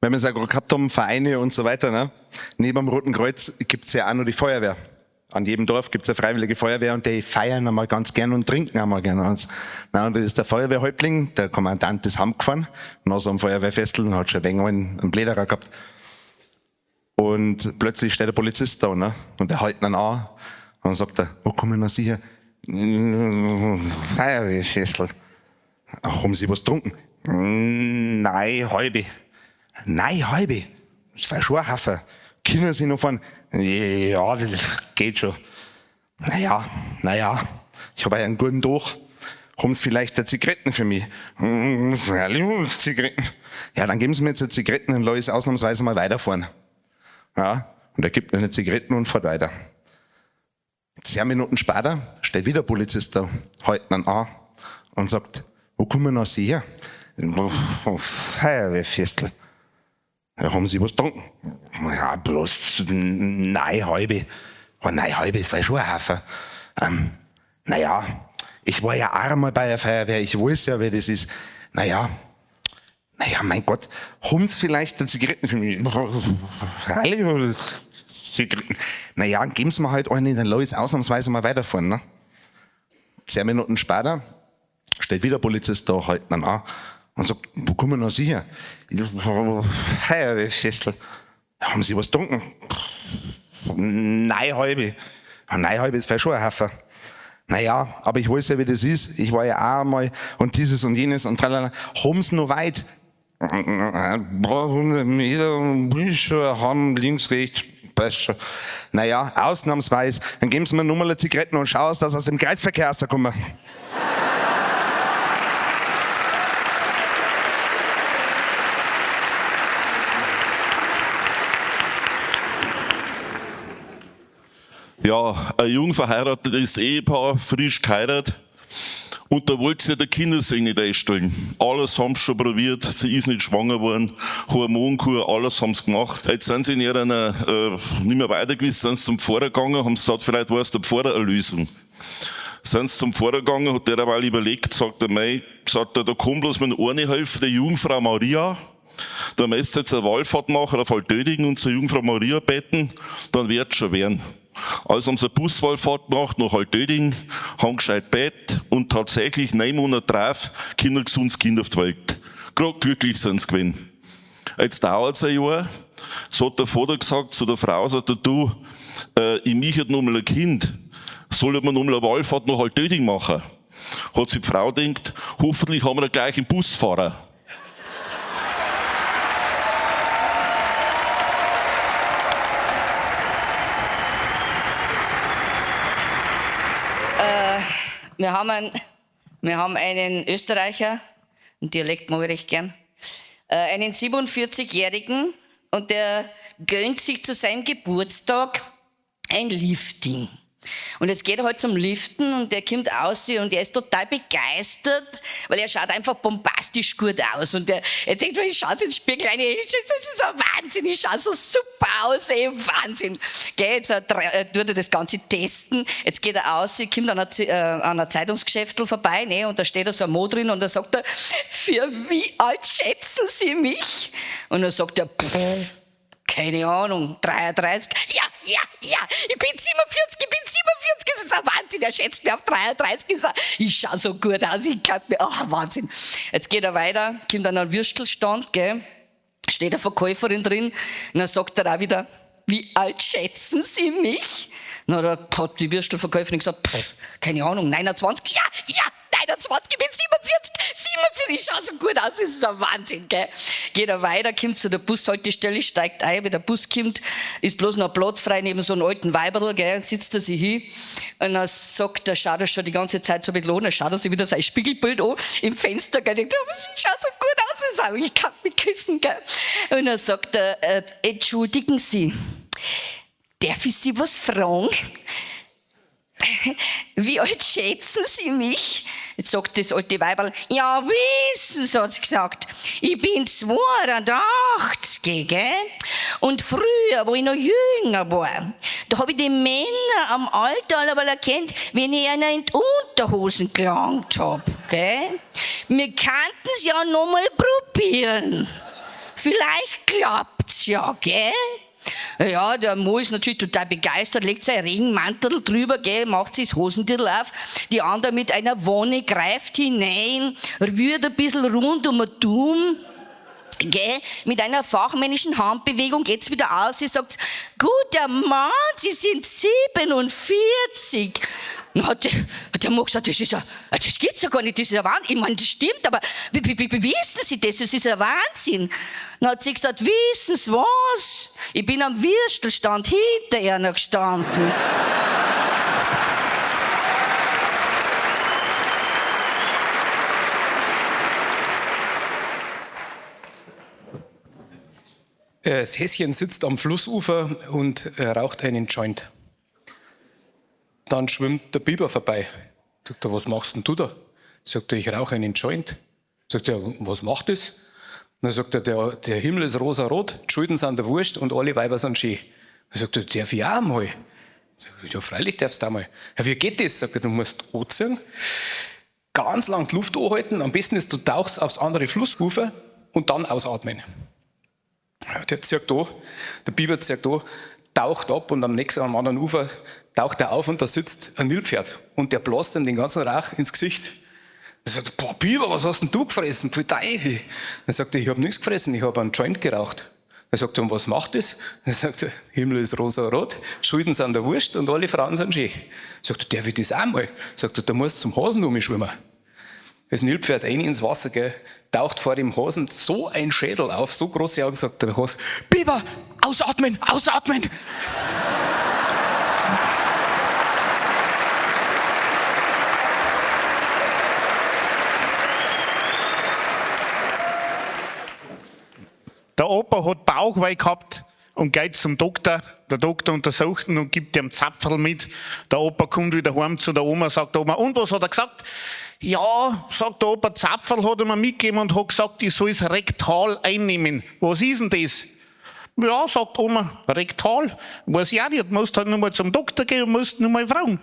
Wenn wir es ja gerade gehabt haben, Vereine und so weiter, ne? Neben dem Roten Kreuz gibt's ja auch noch die Feuerwehr. An jedem Dorf gibt's eine freiwillige Feuerwehr und die feiern einmal ganz gern und trinken einmal gern. Und da ist der Feuerwehrhäuptling, der Kommandant ist heimgefahren, nach so einem Feuerwehrfestel und hat schon ein wenig einen Bläderer gehabt. Und plötzlich steht der Polizist da, ne? Und der hält ihn an und sagt er, wo kommen wir Sie her? Feuerwehrfestel. Ach, haben Sie was getrunken? Nein, halbe. Nein, halbe. Das war schon ein Haufen. Können Sie noch fahren? Ja, das geht schon. Naja, ich habe ja einen guten Tag. Haben Sie vielleicht eine Zigaretten für mich? Zigaretten. Ja, dann geben Sie mir jetzt eine Zigaretten und lass ich ausnahmsweise mal weiterfahren. Ja, und er gibt mir eine Zigaretten und fährt weiter. 10 Minuten später steht wieder ein Polizist da, hält ihn an und sagt, wo kommen noch Sie her? Feuerwehrfestel. Ja, haben Sie was getrunken? Ja, bloß, nein, halbe. Oh, nein, halbe, das war schon ein Haufen. Naja, ich war ja auch einmal bei der Feuerwehr, ich weiß ja, wer das ist. Naja, mein Gott, haben Sie vielleicht eine Zigaretten für mich? Zigaretten. Naja, geben Sie mir halt eine, dann lass ich ausnahmsweise mal weiterfahren. Ne? 10 Minuten später steht wieder ein Polizist da, hält ihn an und sagt, wo kommen noch Sie her? Feuerwehrfestel. Haben Sie was getrunken? Nein, halbe. Nein, halbe ist vielleicht schon ein Haufen. Naja, aber ich weiß ja, wie das ist. Ich war ja auch einmal und dieses und jenes und tralala. Haben Sie noch weit? 100 Meter, haben links, rechts, passt schon. Naja, ausnahmsweise. Dann geben Sie mir nur mal eine Zigaretten und schauen, dass aus dem Kreisverkehr rauskommen. Ja, ein jung verheiratetes Ehepaar, frisch geheiratet. Und da wollte sie der Kindersegen nicht einstellen. Alles haben sie schon probiert, sie ist nicht schwanger geworden, Hormonkur, alles haben sie gemacht. Jetzt sind sie in ihrer, nicht mehr weiter gewesen, sind sie zum Pfarrer gegangen, haben gesagt, vielleicht war es der Pfarrer eine Lösung. Sind sie zum Pfarrer gegangen, hat der derweil überlegt, sagt er, mei, sagt er, da kommt bloß mit eine helfen, der Jungfrau Maria. Da müsst ihr jetzt eine Wallfahrt machen auf Altötting und zur Jungfrau Maria beten, dann wird's schon werden. Also haben sie eine Buswallfahrt gemacht nach Altötting, haben gescheit Bett und tatsächlich 9 Monate drauf, kommt ein gesundes Kind auf die Welt. Gerade glücklich sind sie gewesen. Jetzt dauert's ein Jahr. So hat der Vater gesagt zu der Frau, sagt er, du, ich möchte noch mal ein Kind. Soll ich mir noch mal eine Wallfahrt nach Altötting machen? Hat sich die Frau gedacht, hoffentlich haben wir gleich einen Busfahrer. Wir haben einen Österreicher, einen Dialekt mag ich recht gern, einen 47-Jährigen und der gönnt sich zu seinem Geburtstag ein Lifting. Und jetzt geht er halt zum Liften und der kommt aus und er ist total begeistert, weil er schaut einfach bombastisch gut aus. Und er denkt, ich schaue in den Spiegel rein, das ist so Wahnsinn, ich schaue so super aus, ey, Wahnsinn. Gell, jetzt tut er das Ganze testen, jetzt geht er aus, kommt an ein Zeitungsgeschäftel vorbei, ne, und da steht da so ein Mo drin und da sagt er, für wie alt schätzen Sie mich? Und dann sagt er, pff, keine Ahnung, 33. Ja, ja, ja, ich bin 47, ich bin 47, das ist ein Wahnsinn, er schätzt mich auf 33, ich schau so gut aus, ich kann mir, oh, Wahnsinn. Jetzt geht er weiter, kommt an einen Würstelstand, gell, steht eine Verkäuferin drin, und dann sagt er auch wieder, wie alt schätzen Sie mich? Na, da hat die Würstelverkäuferin gesagt, pff, keine Ahnung, 29, ja, ja, 29, ich bin 47, 47, ich schau so gut aus, das ist ein Wahnsinn, gell. Geht er weiter, kommt zu der Bushaltestelle, steigt ein, wenn der Bus kommt, ist bloß noch Platz frei neben so einem alten Weiberl, gell, sitzt er sich hin und dann sagt er, schaut er schon die ganze Zeit so ein bisschen an, dann schaut er sich wieder sein Spiegelbild an im Fenster, gell, denkt, oh, sie schaut so gut aus, das ist auch, ich kann mich küssen, gell. Und dann sagt er, entschuldigen Sie, darf ich Sie was fragen? Wie alt schätzen Sie mich? Jetzt sagt das alte Weiberl, ja, wissen Sie, hat sie gesagt, ich bin 82, gell? Und früher, wo ich noch jünger war, da hab ich die Männer am Alter alleweil erkannt, wenn ich einer in die Unterhosen gelangt hab, gell? Wir könnten's ja noch mal probieren. Vielleicht klappt's ja, gell? Ja, der Mo ist natürlich total begeistert, legt sein Regenmantel drüber, gell, macht sich das Hosendirndl auf, die andere mit einer Wonne greift hinein, rührt ein bisschen rund um den Daumen, gell, mit einer fachmännischen Handbewegung geht's wieder aus, sie sagt, guter Mann, Sie sind 47. Dann hat der Mo gesagt, das ist ja, das gibt's ja gar nicht, das ist ja Wahnsinn. Ich meine, das stimmt, aber wie wissen Sie das? Das ist ja Wahnsinn. Dann hat sie gesagt, wissen Sie was? Ich bin am Würstelstand hinter einer gestanden. Das Häschen sitzt am Flussufer und raucht einen Joint. Dann schwimmt der Biber vorbei. Sagt er, was machst denn du da? Sagt er, ich rauche einen Joint. Sagt er, was macht das? Dann sagt er, der Himmel ist rosarot, die Schulden sind der Wurst und alle Weiber sind schön. Dann sagt er, darf ich auch mal? Sagt er, ja, freilich darfst du auch mal. Ja, wie geht das? Sagt er, du musst anziehen, ganz lang die Luft anhalten, am besten ist, du tauchst aufs andere Flussufer und dann ausatmen. Ja, der zieht an, der Biber zieht an, taucht ab und am anderen Ufer taucht er auf und da sitzt ein Nilpferd und der bläst ihm den ganzen Rauch ins Gesicht. Er sagt, boah, Biber, was hast denn du gefressen? Pfui Teufel. Dann sagt er, ich hab nichts gefressen, ich hab einen Joint geraucht. Dann sagt er, und was macht das? Dann sagt er, Himmel ist rosarot, Schulden sind der Wurst und alle Frauen sind schön. Sagt er, darf ich das auch mal? Sagt er, da musst du zum Hasen umschwimmen. Das Nilpferd rein ins Wasser, gell, taucht vor dem Hasen so ein Schädel auf, so große Augen, sagt der Hase, Biber, ausatmen, ausatmen! Der Opa hat Bauchweh gehabt und geht zum Doktor. Der Doktor untersucht ihn und gibt ihm Zapferl mit. Der Opa kommt wieder heim zu der Oma, sagt der Oma, und was hat er gesagt? Ja, sagt der Opa, Zapferl hat er mir mitgegeben und hat gesagt, ich soll es rektal einnehmen. Was ist denn das? Ja, sagt Oma, rektal. Weiß ich auch nicht. Musst halt nur mal zum Doktor gehen und musst nur mal fragen.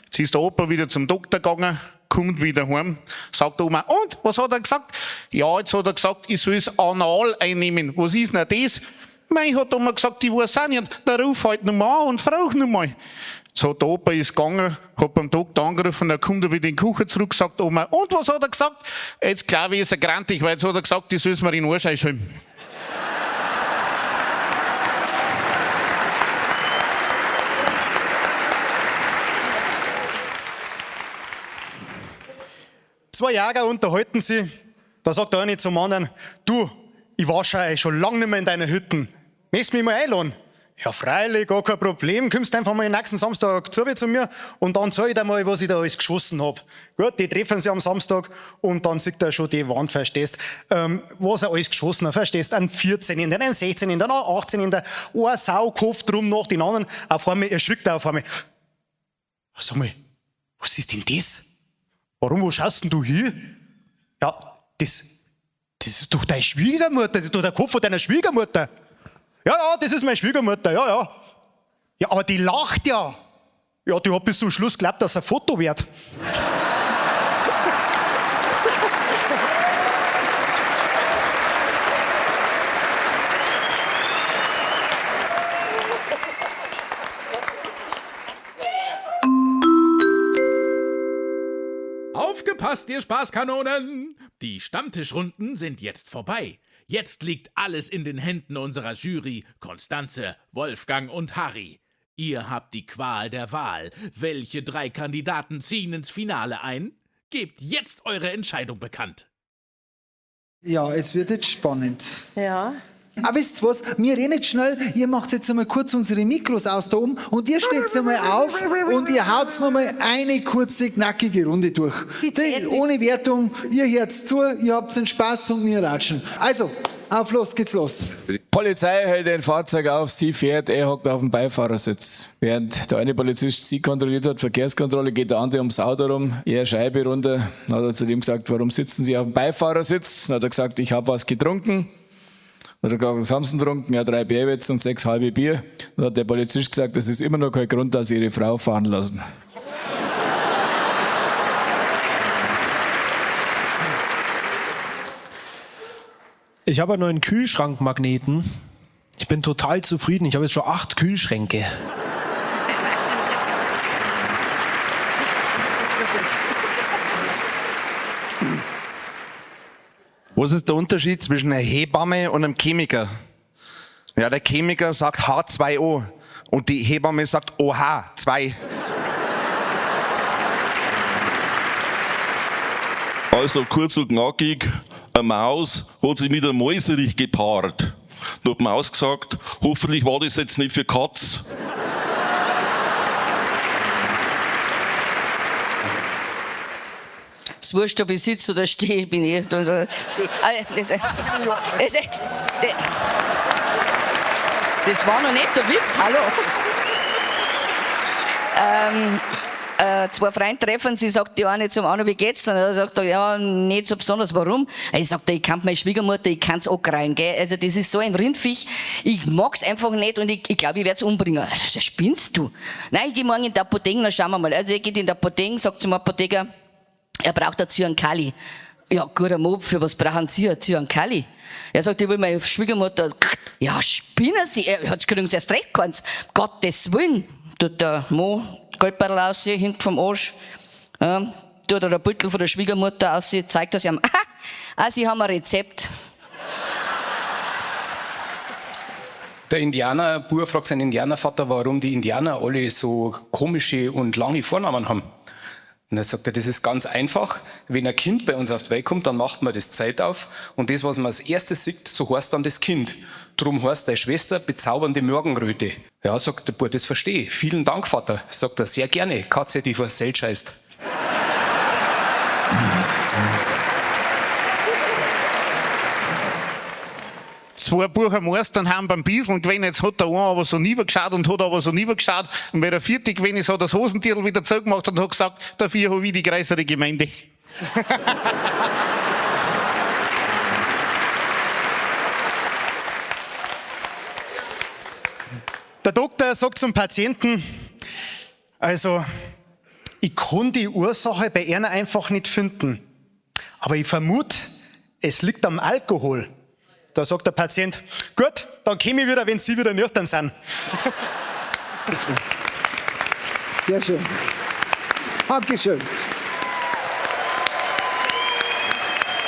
Jetzt ist der Opa wieder zum Doktor gegangen, kommt wieder heim, sagt Oma, und, was hat er gesagt? Ja, jetzt hat er gesagt, ich soll es anal einnehmen. Was ist denn das? Mei, hat Oma gesagt, ich weiß auch nicht. Da ruf halt noch mal an und frag noch mal. Jetzt hat der Opa ist gegangen, hat beim Doktor angerufen, dann kommt er wieder in die Küche zurück, sagt Oma, und was hat er gesagt? Jetzt glaube ich, ist er grantig, weil jetzt hat er gesagt, ich soll es mir in den Arsch einschieben. Zwei Jäger unterhalten sich. Da sagt der eine zum anderen, du, ich war schon lange nicht mehr in deiner Hütten. Möchtest du mich mal einladen? Ja, freilich, gar kein Problem. Kommst einfach mal nächsten Samstag zu mir und dann zeig ich dir mal, was ich da alles geschossen hab. Gut, die treffen sich am Samstag und dann sieht er schon die Wand, verstehst? Was er alles geschossen hat, verstehst? Ein 14 in den, ein 16 in den, ein 18 in der, ein Saukopf drum nach den anderen. Auf einmal erschrickt er auf einmal. Sag mal, was ist denn das? Warum, wo schaust denn du hin? Ja, das ist doch deine Schwiegermutter, das ist doch der Kopf von deiner Schwiegermutter. Ja, ja, das ist meine Schwiegermutter, ja, ja. Ja, aber die lacht ja. Ja, die hat bis zum Schluss geglaubt, dass es ein Foto wird. Aufgepasst, ihr Spaßkanonen! Die Stammtischrunden sind jetzt vorbei. Jetzt liegt alles in den Händen unserer Jury, Konstanze, Wolfgang und Harry. Ihr habt die Qual der Wahl. Welche drei Kandidaten ziehen ins Finale ein? Gebt jetzt eure Entscheidung bekannt. Ja, es wird jetzt spannend. Ja. Aber wisst ihr was? Wir reden jetzt schnell. Ihr macht jetzt einmal kurz unsere Mikros aus da oben und ihr steht einmal auf und ihr haut noch mal eine kurze, knackige Runde durch. Die, ohne Wertung. Ihr hört zu, ihr habt den Spaß und wir ratschen. Also, auf los, geht's los. Polizei hält ein Fahrzeug auf, sie fährt, er hockt auf dem Beifahrersitz. Während der eine Polizist sie kontrolliert hat, Verkehrskontrolle, geht der andere ums Auto rum, er Scheibe runter. Dann hat er zu dem gesagt, warum sitzen Sie auf dem Beifahrersitz? Dann hat er gesagt, ich habe was getrunken. Dann hat er gesagt, was haben Sie denn getrunken? Ja, 3 Bierwitz und 6 halbe Bier. Dann hat der Polizist gesagt, das ist immer noch kein Grund, dass Sie Ihre Frau fahren lassen. Ich habe einen neuen Kühlschrankmagneten. Ich bin total zufrieden. Ich habe jetzt schon 8 Kühlschränke. Was ist der Unterschied zwischen einer Hebamme und einem Chemiker? Ja, der Chemiker sagt H2O und die Hebamme sagt OH2. Also kurz und knackig, eine Maus hat sich mit einem Mäuserich gepaart. Da hat die Maus gesagt, hoffentlich war das jetzt nicht für Katz. Es wurscht, ob ich sitze oder stehe, bin ich. Das war noch nicht der Witz, hallo. Zwei Freunde treffen sie, sagt die eine zum anderen, wie geht's denn? Er sagt, ja, nicht so besonders. Warum? Ich sag, ich kann meine Schwiegermutter, ich kann's ankrallen, gell? Also das ist so ein Rindviech, ich mag's einfach nicht und ich glaube, ich werd's umbringen. Also, spinnst du? Nein, ich geh morgen in die Apotheke, dann schauen wir mal. Also er geht in die Apotheke, sagt zum Apotheker, er braucht ein Zyankali. Ja, guter Mob, für was brauchen Sie ein Zyankali? Er sagt, ich will meine Schwiegermutter. Ja, spinnen Sie? Er hat kriegen Sie erst recht keins. Gottes Willen. Tut der Mo Goldbarrel aus, hinten vom Arsch. Ja, tut er der Beutel von der Schwiegermutter aus, zeigt das ihm. Ah, Sie haben ein Rezept. Der Indianerbub fragt seinen Indianervater, warum die Indianer alle so komische und lange Vornamen haben. Und dann sagt er, das ist ganz einfach. Wenn ein Kind bei uns auf die Welt kommt, dann macht man das Zelt auf. Und das, was man als erstes sieht, so heißt dann das Kind. Drum heißt deine Schwester bezaubernde Morgenröte. Ja, sagt der Bub, das verstehe ich. Vielen Dank, Vater. Sagt er, sehr gerne. Katze, die vor das Zelt scheißt. Zwei Buchermeistern haben beim Bieseln gewesen, jetzt hat der eine aber so niedergeschaut und hat aber so niedergeschaut. Und weil der vierte gewesen ist, hat er das Hosentierl wieder zugemacht und hat gesagt, dafür habe ich die größere Gemeinde. Der Doktor sagt zum Patienten, also, ich kann die Ursache bei einer einfach nicht finden. Aber ich vermute, es liegt am Alkohol. Da sagt der Patient, gut, dann komme ich wieder, wenn Sie wieder nüchtern sind. Sehr schön. Dankeschön.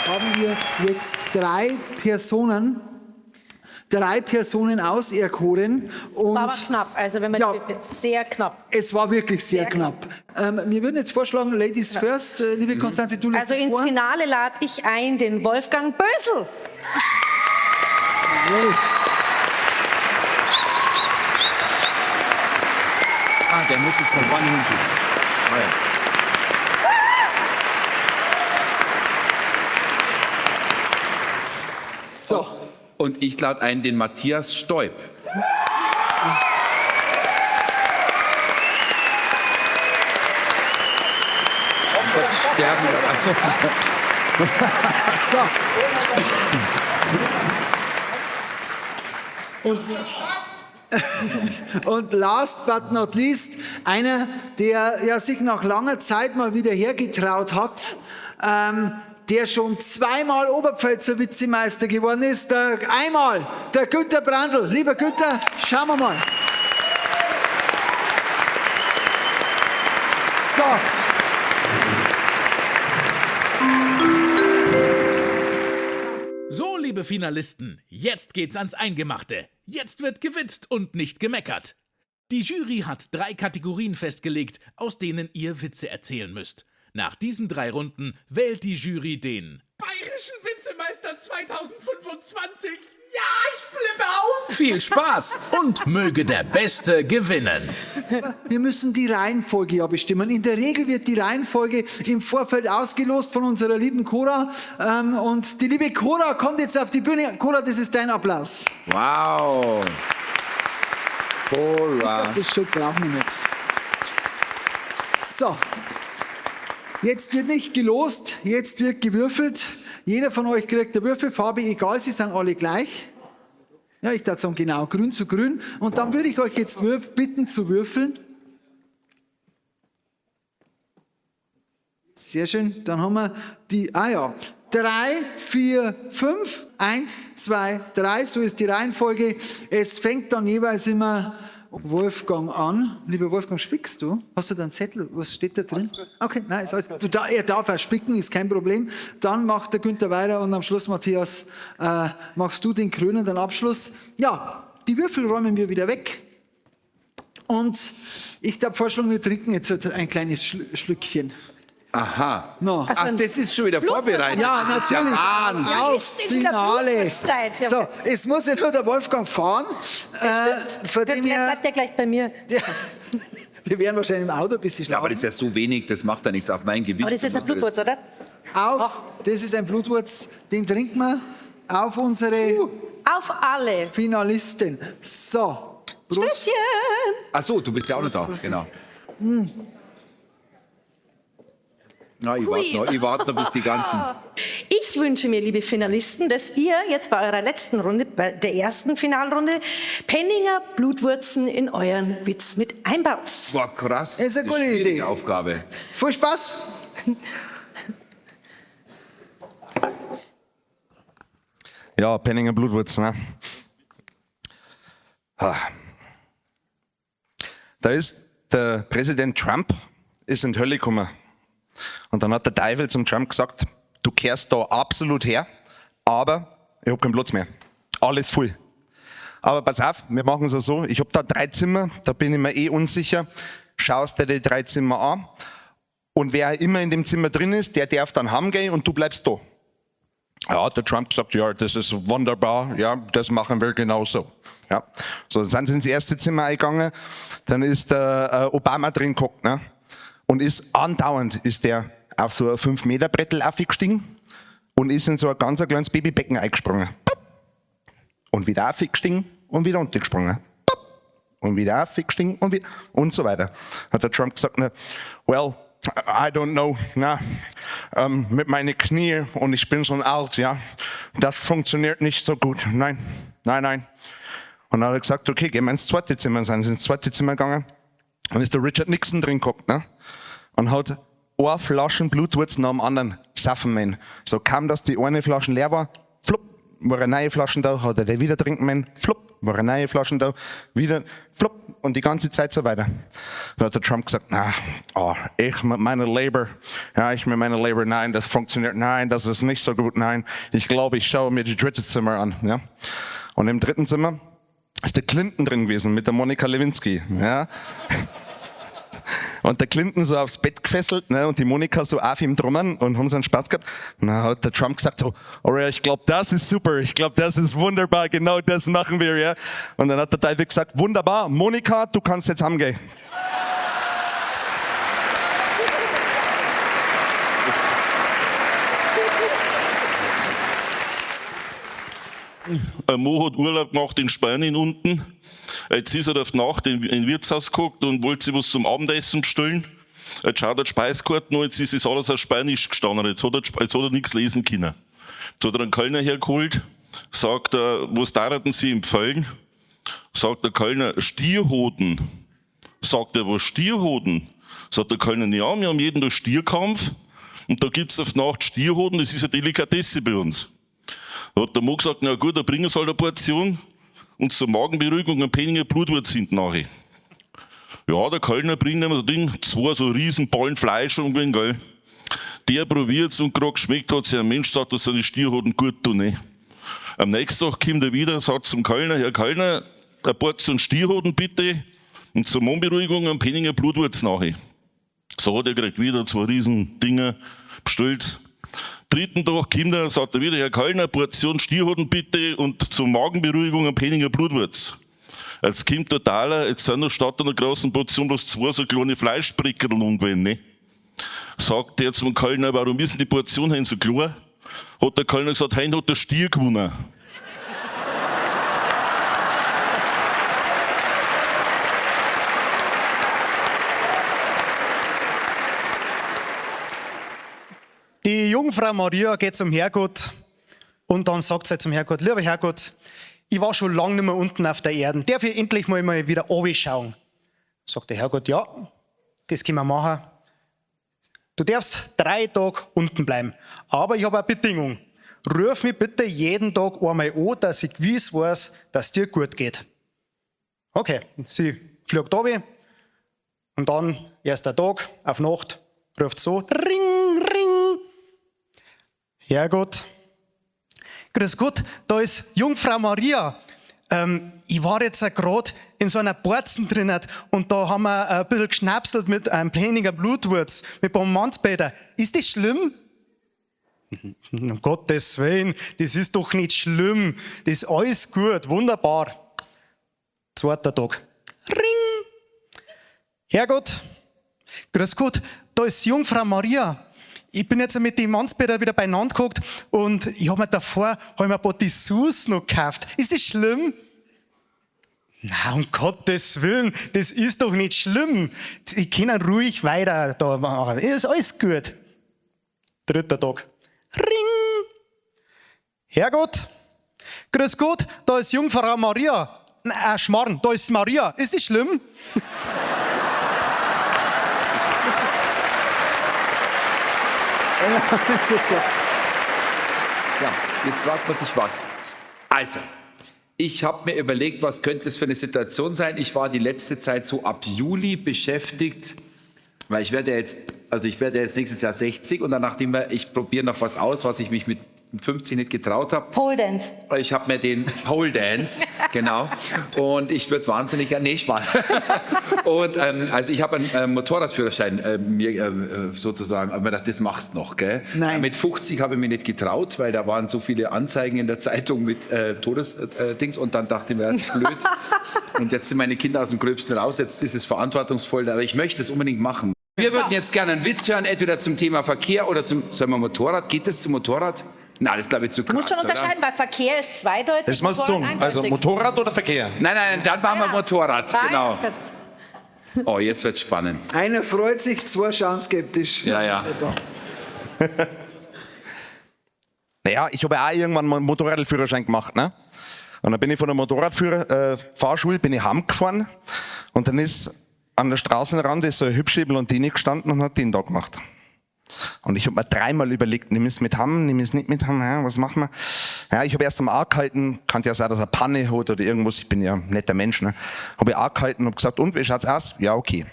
Haben wir jetzt drei Personen auserkoren. Und War aber knapp, also wenn man Ja. sehr knapp. Es war wirklich sehr, knapp. Wir würden jetzt vorschlagen, Ladies first, liebe Konstanze, du liest Also es ins vor. Finale lade ich ein den Wolfgang Bösel. Jawohl. Ah, der muss jetzt von vorne hinsitzen. Ah, ja. So. Und ich lade ein den Matthias Stoib. Gott, sterben. So. Und last but not least, einer, der ja sich nach langer Zeit mal wieder hergetraut hat, der schon zweimal Oberpfälzer Witzemeister geworden ist. Einmal der Günter Brandl. Lieber Günter, schauen wir mal. So. So, liebe Finalisten, jetzt geht's ans Eingemachte. Jetzt wird gewitzt und nicht gemeckert. Die Jury hat 3 Kategorien festgelegt, aus denen ihr Witze erzählen müsst. Nach diesen 3 Runden wählt die Jury den Bayerischen Witzemeister 2025. Ja, ich flippe aus! Viel Spaß und möge der Beste gewinnen. Wir müssen die Reihenfolge ja bestimmen. In der Regel wird die Reihenfolge im Vorfeld ausgelost von unserer lieben Cora. Und die liebe Cora kommt jetzt auf die Bühne. Cora, das ist dein Applaus. Wow. Cora. Ich glaub, das Stück brauchen wir nicht. So. Jetzt wird nicht gelost, jetzt wird gewürfelt. Jeder von euch kriegt eine Würfelfarbe, egal, sie sind alle gleich. Ja, ich darf sagen, genau, grün zu grün. Und dann würde ich euch jetzt bitten zu würfeln. Sehr schön, dann haben wir die, ah ja, 3, 4, 5, 1, 2, 3, so ist die Reihenfolge. Es fängt dann jeweils immer Wolfgang an. Lieber Wolfgang, spickst du? Hast du da einen Zettel? Was steht da drin? Okay, nein, ist alles, du, da, er darf auch spicken, ist kein Problem. Dann macht der Günther weiter und am Schluss, Matthias, machst du den krönenden Abschluss. Ja, die Würfel räumen wir wieder weg. Und ich darf vorschlagen, wir trinken jetzt ein kleines Schlückchen. Aha. No. Ach, das ist schon wieder vorbereitet. Ja, Das ist ja natürlich. Wahnsinn. Aufs Ja, jetzt ist wieder Finale. Blutwurstzeit. Ja. So, es muss ja nur der Wolfgang fahren. Von Der dem her bleibt ja gleich bei mir. Ja. Wir werden wahrscheinlich im Auto ein bisschen Ja, aber das ist ja so wenig, das macht ja nichts auf mein Gewicht. Aber das ist jetzt ein muss das Blutwurz, oder? Auf, das ist ein Blutwurz, den trinken wir auf unsere Auf alle Finalisten. So. Prost. Stößchen! Ach so, du bist ja auch noch da, genau. Na, ich warte noch, ich warte noch, bis die ganzen. Ich wünsche mir, liebe Finalisten, dass ihr jetzt bei eurer letzten Runde, bei der ersten Finalrunde, Penninger Blutwurzen in euren Witz mit einbaut. Boah, krass. Ist eine Das ist gute schwierige Idee. Aufgabe. Viel Spaß. Ja, Penninger Blutwurz, ne? Ha. Da ist der Präsident Trump ist in die Hölle gekommen. Und dann hat der Teufel zum Trump gesagt, du kehrst da absolut her, aber ich hab keinen Platz mehr. Alles voll. Aber pass auf, wir machen es ja so, ich hab da 3 Zimmer, da bin ich mir eh unsicher. Schaust dir die 3 Zimmer an und wer immer in dem Zimmer drin ist, der darf dann heimgehen und du bleibst da. Ja, hat der Trump gesagt, ja, das ist wunderbar, ja, das machen wir genauso. Ja. So, dann sind sie ins erste Zimmer eingegangen, dann ist der Obama drin gehockt, ne? Und ist andauernd, ist der auf so ein 5-Meter-Brettel aufgestiegen und ist in so ein ganz ein kleines Babybecken eingesprungen. Pop! Und wieder aufgestiegen und wieder runtergesprungen. Pop. Und wieder aufgestiegen und wieder und so weiter. Hat der Trump gesagt, ne, well, I don't know, na, mit meinen Knie und ich bin schon alt, ja, das funktioniert nicht so gut. Nein, nein, nein. Und dann hat er gesagt, okay, gehen wir ins zweite Zimmer. Sind sie ins zweite Zimmer gegangen und ist der Richard Nixon drin geguckt, ne? Und hat eine Flaschen Blutwurz nach dem anderen saufen müssen. So kam, dass die eine Flasche leer war, flupp, war eine neue Flasche da, hat er die wieder trinken müssen, flupp, war eine neue Flasche da, wieder, flupp, und die ganze Zeit so weiter. Dann hat der Trump gesagt, na, oh, ich mit meiner Leber, ja, ich mit meiner Leber, nein, das funktioniert, nein, das ist nicht so gut, nein, ich glaube, ich schaue mir die dritte Zimmer an, ja. Und im dritten Zimmer ist der Clinton drin gewesen mit der Monica Lewinsky, ja. Und der Clinton so aufs Bett gefesselt, ne, und die Monika so auf ihm drummen und haben so einen Spaß gehabt. Und dann hat der Trump gesagt so, oh ja, ich glaube, das ist super, ich glaube, das ist wunderbar, genau das machen wir, ja. Und dann hat der Teufel gesagt, wunderbar, Monika, du kannst jetzt heimgehen. Ein Mo hat Urlaub gemacht in Spanien unten. Jetzt ist er auf die Nacht in ein Wirtshaus geguckt und wollte sich was zum Abendessen bestellen. Jetzt schaut er die Speiskarte an, jetzt ist es alles auf Spanisch gestanden. Jetzt hat er nichts lesen können. Jetzt hat er einen Kölner hergeholt, sagt er, was darf Sie empfehlen? Sagt der Kölner, Stierhoden. Sagt er, was Stierhoden? Sagt der Kölner, ja, wir haben jeden Tag Stierkampf und da gibt's auf die Nacht Stierhoden, das ist eine Delikatesse bei uns. Da hat der Mo gesagt, na gut, da bringen sie halt eine Portion und zur Magenberuhigung ein Penninger Blutwurz hinten nachher. Ja, der Kölner bringt ihm das Ding, zwei so riesen Ballen Fleisch umgehen, gell. Der probiert's und grad geschmeckt hat sich ein Mensch, sagt, dass seine Stierhoden gut tun, ne. Am nächsten Tag kommt er wieder, sagt zum Kölner, Herr Kölner, eine Portion Stierhoden bitte und zur Magenberuhigung ein Penninger Blutwurz nachher. So, der kriegt wieder zwei riesen Dinger bestellt. Dritten Tag kommt er, sagt er wieder, Herr Kölner, Portion Stierhoden bitte und zur Magenberuhigung ein Penninger Blutwurz. Jetzt kommt der Thaler, jetzt sind noch statt einer großen Portion bloß zwei so kleine Fleischbrickerl umgewesen, ne? Sagt der zum Kölner, warum ist denn die Portion hein so klein? Hat der Kölner gesagt, hein hat der Stier gewonnen. Die Jungfrau Maria geht zum Herrgott und dann sagt sie zum Herrgott, lieber Herrgott, ich war schon lange nicht mehr unten auf der Erde, darf ich endlich mal wieder runterschauen? Sagt der Herrgott, ja, das können wir machen. Du darfst 3 Tage unten bleiben, aber ich habe eine Bedingung. Ruf mich bitte jeden Tag einmal an, dass ich gewiss weiß, dass dir gut geht. Okay, sie fliegt runter und dann, erster Tag, auf Nacht, ruft so, ring, ring. Herrgott, grüß Gott, da ist Jungfrau Maria. Ich war jetzt gerade in so einer Borzen drin und da haben wir ein bisschen geschnapselt mit einem Pleninger Blutwurz, mit Bommannsbäder. Ist das schlimm? Um Gottes Willen, das ist doch nicht schlimm. Das ist alles gut, wunderbar. Zweiter Tag. Ring! Herrgott, grüß Gott, da ist Jungfrau Maria. Ich bin jetzt mit dem Mannsbäder wieder beieinander gehockt und ich hab mir davor hab ich mir ein paar Dessous noch gekauft. Ist das schlimm? Na, um Gottes Willen, das ist doch nicht schlimm. Ich kann ruhig weiter da machen. Ist alles gut. Dritter Tag. Ring! Herrgott, grüß Gott, da ist Jungfrau Maria. Na, Schmarrn, da ist Maria. Ist das schlimm? Ja, jetzt fragt man sich was. Also, ich hab mir überlegt, was könnte es für eine Situation sein. Ich war die letzte Zeit so ab Juli beschäftigt, weil ich werde ja jetzt, also ich werde ja jetzt nächstes Jahr 60 und dann nachdem wir, ich probiere noch was aus, was ich mich mit 50 nicht getraut hab. Pole Dance. Ich hab mir den Pole Dance, genau. Und ich würd wahnsinnig gerne, nee, Spaß. Und also ich hab einen Motorradführerschein mir sozusagen, aber mir gedacht, das machst noch, gell? Nein. Mit 50 habe ich mich nicht getraut, weil da waren so viele Anzeigen in der Zeitung mit Todesdings und dann dachte ich mir, das ist blöd. Und jetzt sind meine Kinder aus dem Gröbsten raus, jetzt ist es verantwortungsvoll, aber ich möchte es unbedingt machen. Wir würden jetzt gerne einen Witz hören, entweder zum Thema Verkehr oder zum, sollen wir Motorrad? Geht das zum Motorrad? Nein, das glaube ich zu Du musst krass, schon unterscheiden, weil Verkehr ist zweideutig. Das musst du Motorrad sagen. Also eindeutig. Motorrad oder Verkehr? Nein, nein, dann machen wir Motorrad, Ah, genau. ja. Oh, jetzt wird's spannend. Einer freut sich, zwei schauen skeptisch. Ja, ja. Naja, ich habe ja auch irgendwann mal einen Motorradführerschein gemacht, ne? Und dann bin ich von der Motorradfahrschule bin ich heimgefahren und dann ist an der Straßenrand ist so eine hübsche Blondine gestanden und hat den da gemacht. Und ich habe mir dreimal überlegt, nimm es mit heim, nimm es nicht mit heim, ja, was machen wir? Ja, ich habe erst einmal angehalten, kann ja sein, dass er Panne hat oder irgendwas, ich bin ja ein netter Mensch, ne? Habe ich angehalten und hab gesagt, und wie schaut's aus? Ja, okay.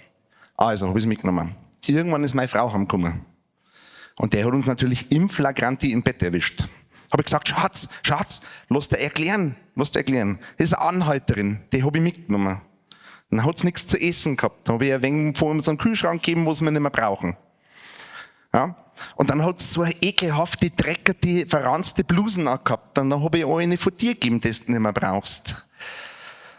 Also, habe ich mitgenommen. Irgendwann ist meine Frau heimgekommen. Und der hat uns natürlich im Flagranti im Bett erwischt. Habe ich gesagt, Schatz, Schatz, lass dir erklären, lass dir erklären. Das ist eine Anhalterin, die habe ich mitgenommen. Dann hat's nichts zu essen gehabt. Dann habe ich ein wenig vor unseren Kühlschrank gegeben, was wir nicht mehr brauchen. Ja? Und dann hat's so eine ekelhafte, dreckige, verranzte Blusen gehabt. Dann habe ich auch eine von dir gegeben, die du nicht mehr brauchst.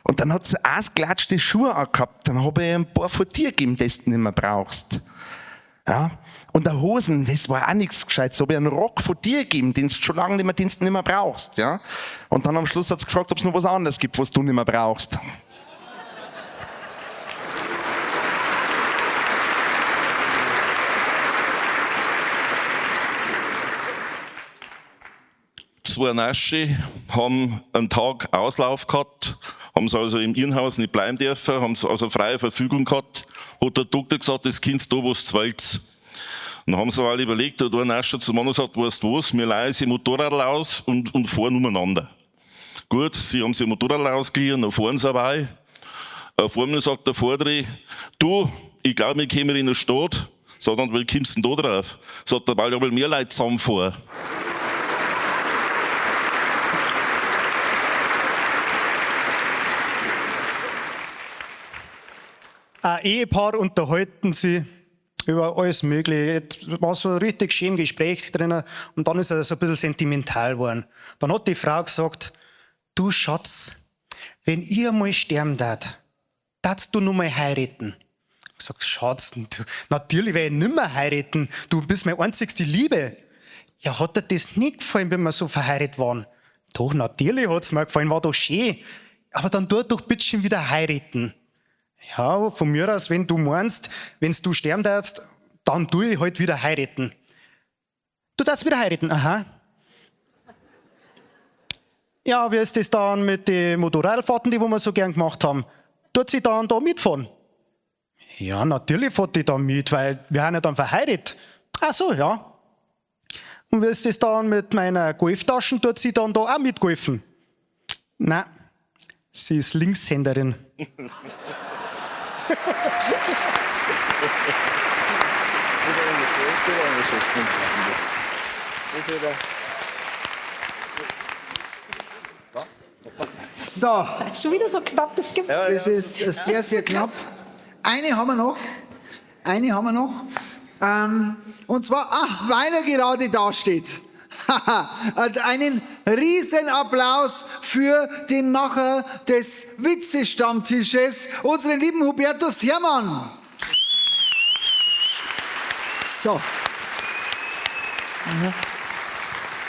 Und dann hat sie ausgeklatschte Schuhe gehabt. Dann habe ich ein paar von dir gegeben, die du nicht mehr brauchst. Ja? Und der Hosen, das war auch nichts Gescheites. Habe ich einen Rock von dir gegeben, den du schon lange nicht mehr, den du nicht mehr brauchst. Ja? Und dann am Schluss hat sie gefragt, ob es noch was anderes gibt, was du nicht mehr brauchst. Zwei Nasche haben einen Tag Auslauf gehabt, haben sie also im Irrenhaus nicht bleiben dürfen, haben sie also freie Verfügung gehabt. Hat der Doktor gesagt, das Kind da, was du willst. Dann haben sie alle überlegt, hat ein Nascher zum anderen gesagt, weißt du was, wir leihen sie Motorrad aus und fahren umeinander. Gut, sie haben sich Motorrad ausgeliehen, dann fahren sie dabei. Vor mir sagt der Vordere, du, ich glaube, wir kommen in eine Stadt. Sagt er, wie kommst du denn da drauf? Sagt er, weil ich mehr Leute zusammenfahren. Ein Ehepaar unterhalten sich über alles Mögliche. Es war so ein richtig schön Gespräch drinnen und dann ist er so ein bisschen sentimental geworden. Dann hat die Frau gesagt, du Schatz, wenn ich einmal sterben darf, darfst du noch mal heiraten. Ich sag, Schatz, du, natürlich werde ich nimmer heiraten. Du bist meine einzigste Liebe. Ja, hat dir das nicht gefallen, wenn wir so verheiratet waren? Doch, natürlich hat's mir gefallen, war doch schön. Aber dann tu doch bitte schön wieder heiraten. Ja, von mir aus, wenn du meinst, wenn du sterben darfst, dann tu ich halt wieder heiraten. Du darfst wieder heiraten, aha. Ja, wie ist das dann mit den Motorradfahrten, die wo wir so gern gemacht haben? Tut sie dann da mitfahren? Ja, natürlich fährt die da mit, weil wir haben ja dann verheiratet. Ach so, ja. Und wie ist das dann mit meiner Golftaschen? Tut sie dann da auch mitgeholfen? Nein, sie ist Linkshänderin. So. Schon wieder so knapp, das gibt's Das ist sehr, sehr knapp. Eine haben wir noch. Eine haben wir noch. Und zwar, weil er gerade da steht. Und einen riesen Applaus für den Macher des Witze-Stammtisches, unseren lieben Hubertus Herrmann. So.